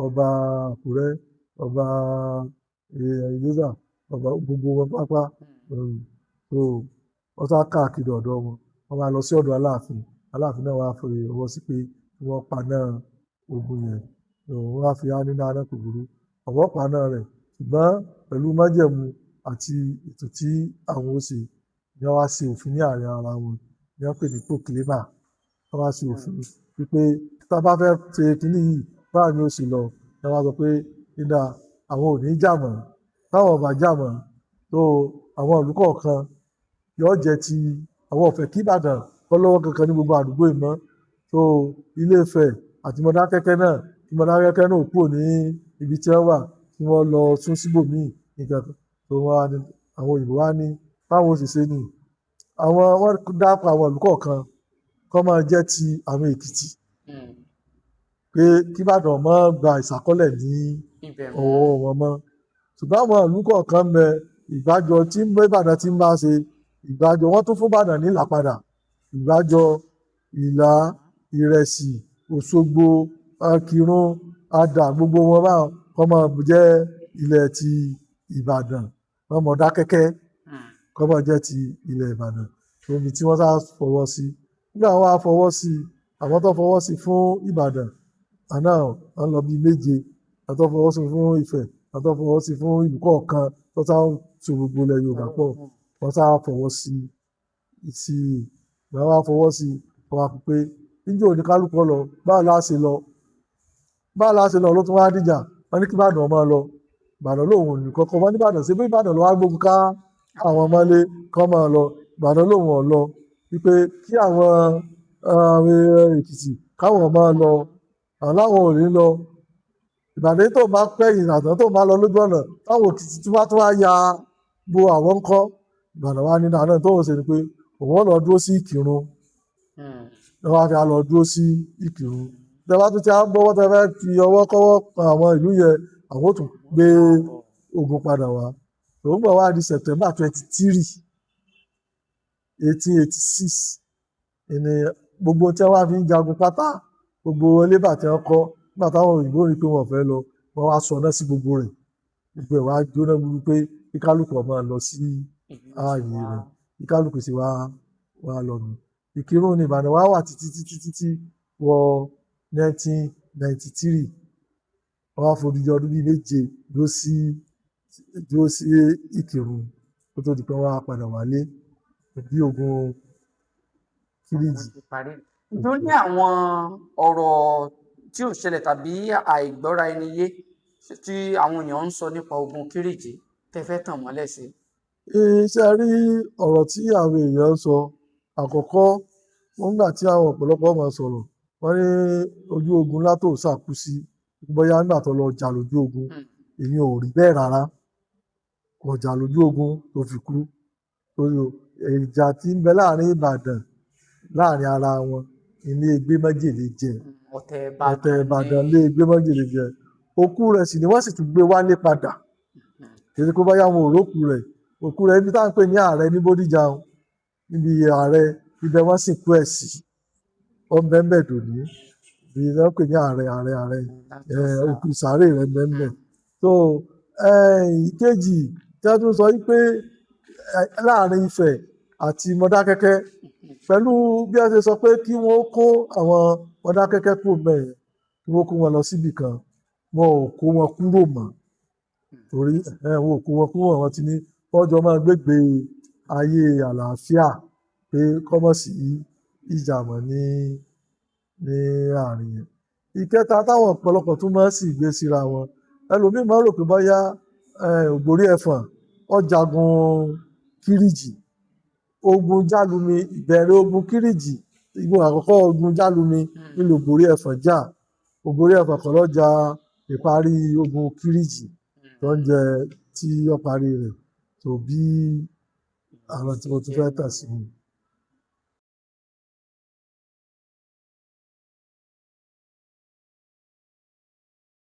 ọba Àkúrẹ́, ọba Ìlẹ́ṣà, ọba gbogbo wọn pápá. So wọ́n sá káàkiri ọ̀dọ̀ wọn. Wọ́n wá lọ sí ọ̀dọ̀ Aláàfin. Aláàfin náà wá fi ọwọ́ sí pé kí wọ́n paná ogun yẹn. Wọ́n wá fi á ní dáná kò burú. Ọ̀wọ́ paná rẹ̀. Ṣùgbọ́n pẹ̀lú májẹ̀mú àti ètò tí àwọn ó ṣe ni wọ́n wá ṣe òfin ní àárín ara wọn. Ni wọ́n pè ní proclaimer. Wọ́n wá ṣe òfin wípé tá a bá fẹ́ ṣe kinní yìí, báwo ni ó ṣe lọ. Wọ́n wá sọ pé nígbà àwọn ò ní jà mọ́, táwọn ò bá jà mọ́, tó àwọn ìlú kọ̀ọ̀kan yóò jẹ́ ti àwọn, ò fẹ́ kí Ìbàdàn kọ́ lọ́wọ́ kankan ní gbogbo àdúgbò yìí mọ́. Tó Ilé Ifẹ̀ àti Mọdákẹ́kẹ́ náà, kí Mọdákẹ́kẹ́ náà kúrò ní ibi tí wọ́n wà, kí wọ́n lọ sún síbòmíì nǹkan kan. Tó wá ní àwọn òyìnbó wá ní báwọn ó ṣe ṣe nìyí. Àwọn wọ́n dápọ̀ àwọn ìlú kọ̀ọ̀kan kọ́ máa jẹ́ ti àwọn Èkìtì, pé kí Ìbàdàn má gba ìṣàkọọ́lẹ̀ ní ibẹ̀ mọ́. ọwọ́ wọn mọ́. Ṣùgbọ́n àwọn ìlú kọ̀ọ̀kan ń bẹ, Ìgbàjọ tí ń bá Ìbàdàn tí ń bá ṣe Ìgbàjọ, wọ́n tún fún Ìbàdàn ní Ìlá padà. Ìgbàjọ, Ìlá, Ìrẹsì, Òṣogbo, Akírun, Adà, gbogbo wọn báwọn kọ́ máa jẹ́ ilẹ̀ ti Ìbàdàn. Wọ́n Mọdákẹ́kẹ́ kọ́ máa jẹ́ ti ilẹ̀ Ìbàdàn. Omi tí wọ́n sá fọwọ́ sí. Nígbà wọ́n wá fọwọ́ sí, àwọn tó fọwọ́ sí fún Ìbàdàn, àná wọ́n lọ bí méje. Àwọn tó fọwọ́ sí fún Ifẹ̀, àwọn tó fọwọ́ sí fún ìlú kọ̀ọ̀kan tó sá so gbogbo ilẹ̀ Yorùbá pọ̀, wọ́n sá fọwọ́ sí sí. Ìgbà wọ́n wá fọwọ́ sí, wọ́n wá pé níjọ́ òní kálukú lọ, báwo la ṣe lọ? Báwo la ṣe lọ ló tún wá dìjà. Wọ́n ní kí Ìbàdàn máa lọ. Ìbàdàn lòun ò ní kọ́kọ́. Wọ́n ní Ìbàdàn ṣe bí Ìbàdàn ló wá gbógun ká àwọn ọmọlé kọ́ máa lọ. Ìbàdàn lòun ò lọ. Wípé kí àwọn Èkìtì káwọn máa lọ. Àwọn láwọn ò ní lọ. Ìbàdàn tó máa pẹ̀yìn àtàn tó máa lọ lójú ọ̀nà táwọn Èkìtì tí wọ́n tún wá ya bo àwọn ńkọ́. Ìbàdàn wá ní àná tó ń ṣe ni pé òun ó lọ dúró sí Ìkìrun. Wọ́n wá fi á lọ dúró sí Ìkìrun. Tẹ bá tún ti á gbọ́wọ́ tẹ fẹ́ fi ọwọ́ kọ́wọ́ kan àwọn ìlú yẹn, àwọn ó tún gbé ogun padà wá. Òun bọ̀ wá di September 23, 1886. Ìní gbogbo tí wọ́n fi ń jagun pátá, gbogbo elébà tí wọ́n kọ́ nígbà táwọn òyìnbó rí pé wọ́n fẹ́ lọ, wọ́n wá sọná sí gbogbo rẹ̀. Gbogbo ẹ̀ wá jóná gbogbo pé kí kálukú ó máa lọ sí ààyè rẹ̀. Kí kálukú sì wá wá lọ nù. Ìkìrun ní Ìbàdàn wá wà títí títí títí wọ 1993. Wọ́n wá fodidi ọdún bíi méje dúró sí Ìkìrun kó tó di pé wọ́n á padà wálé bí ogun Kírìjì. Ǹjẹ́ ó ní àwọn ọ̀rọ̀ tí ò ṣẹlẹ̀ tàbí àìgbọ́ra ẹni yé tí àwọn èèyàn ń sọ nípa ogun Kírìjì tẹ́ fẹ́ tàn mọ́lẹ̀ sí? Ṣé ẹ rí ọ̀rọ̀ tí àwọn èèyàn ń sọ? Àkọ́kọ́, nígbà tí àwọn ọ̀pọ̀lọpọ̀ máa sọ̀rọ̀, wọ́n ní ojú ogun Látòósà kú sí, bóyá nígbà tó lọ jà lójú ogun. Èyí ò rí bẹ́ẹ̀ rárá. Kò jà lójú ogun tó fi kú. Torí ìjà tí ń bẹ láàrin Ìbàdàn láàrin ara wọn ilé gbé májèlé jẹ. Ọ̀tẹ̀ Ọ̀tẹ̀ Ìbàdàn lé gbé májèlé jẹ. Òkú rẹ̀ sì ni wọ́n sì tún gbé wálé padà. Kì í ṣe pé bóyá wọn ò rókú rẹ̀. Òkú rẹ̀ ibi tá à ń pè ní ààrẹ ní Bódìjà, níbi ààrẹ ibẹ̀ wọ́n sìnkú ẹ̀ sí. Ó ń bẹ ńbẹ̀ dòní. Ibi tí wọ́n ń pè ní ààrẹ ààrẹ ààrẹ òkú sàárè rẹ̀ ń bẹ ńbẹ̀. So ìkejì tí wọ́n tún sọ wípé láàrin Ifẹ̀ àti Mọdákẹ́kẹ́, pẹ̀lú bí wọ́n ṣe sọ pé kí wọ́n kó àwọn Mọdákẹ́kẹ́ kúrò ńbẹ̀ yẹn, kí wọ́n kó wọn lọ síbì kan, wọn ò kó wọn kúrò mọ́. Torí wọn ò kó wọn kúrò, wọ́n ti ní wọ́n jọ máa gbégbé ayé àlàáfíà pé kó má sí ìjà mọ́ ní àárín yẹn. Ìkẹta táwọn ọ̀pọ̀lọpọ̀ tún máa ń sì gbé síra wọn. Ẹlòmíì máa ń rò pé bóyá Ògbórí Ẹ̀fọ̀n ó jagun Kírìjì. Ogun Jálumi, ìbẹ̀rẹ̀ ogun Kírìjì, ogun àkọ́kọ́ ogun Jálumi nílùú Ògbórí Ẹ̀fọ̀n jà. Ògbórí Ẹ̀fọ̀n kọ́ ló jà ìparí ogun Kírìjì tó ń jẹ tí ó parí rẹ̀. Tó bí àwọn tí mo tún fẹ́ tàn sí mi.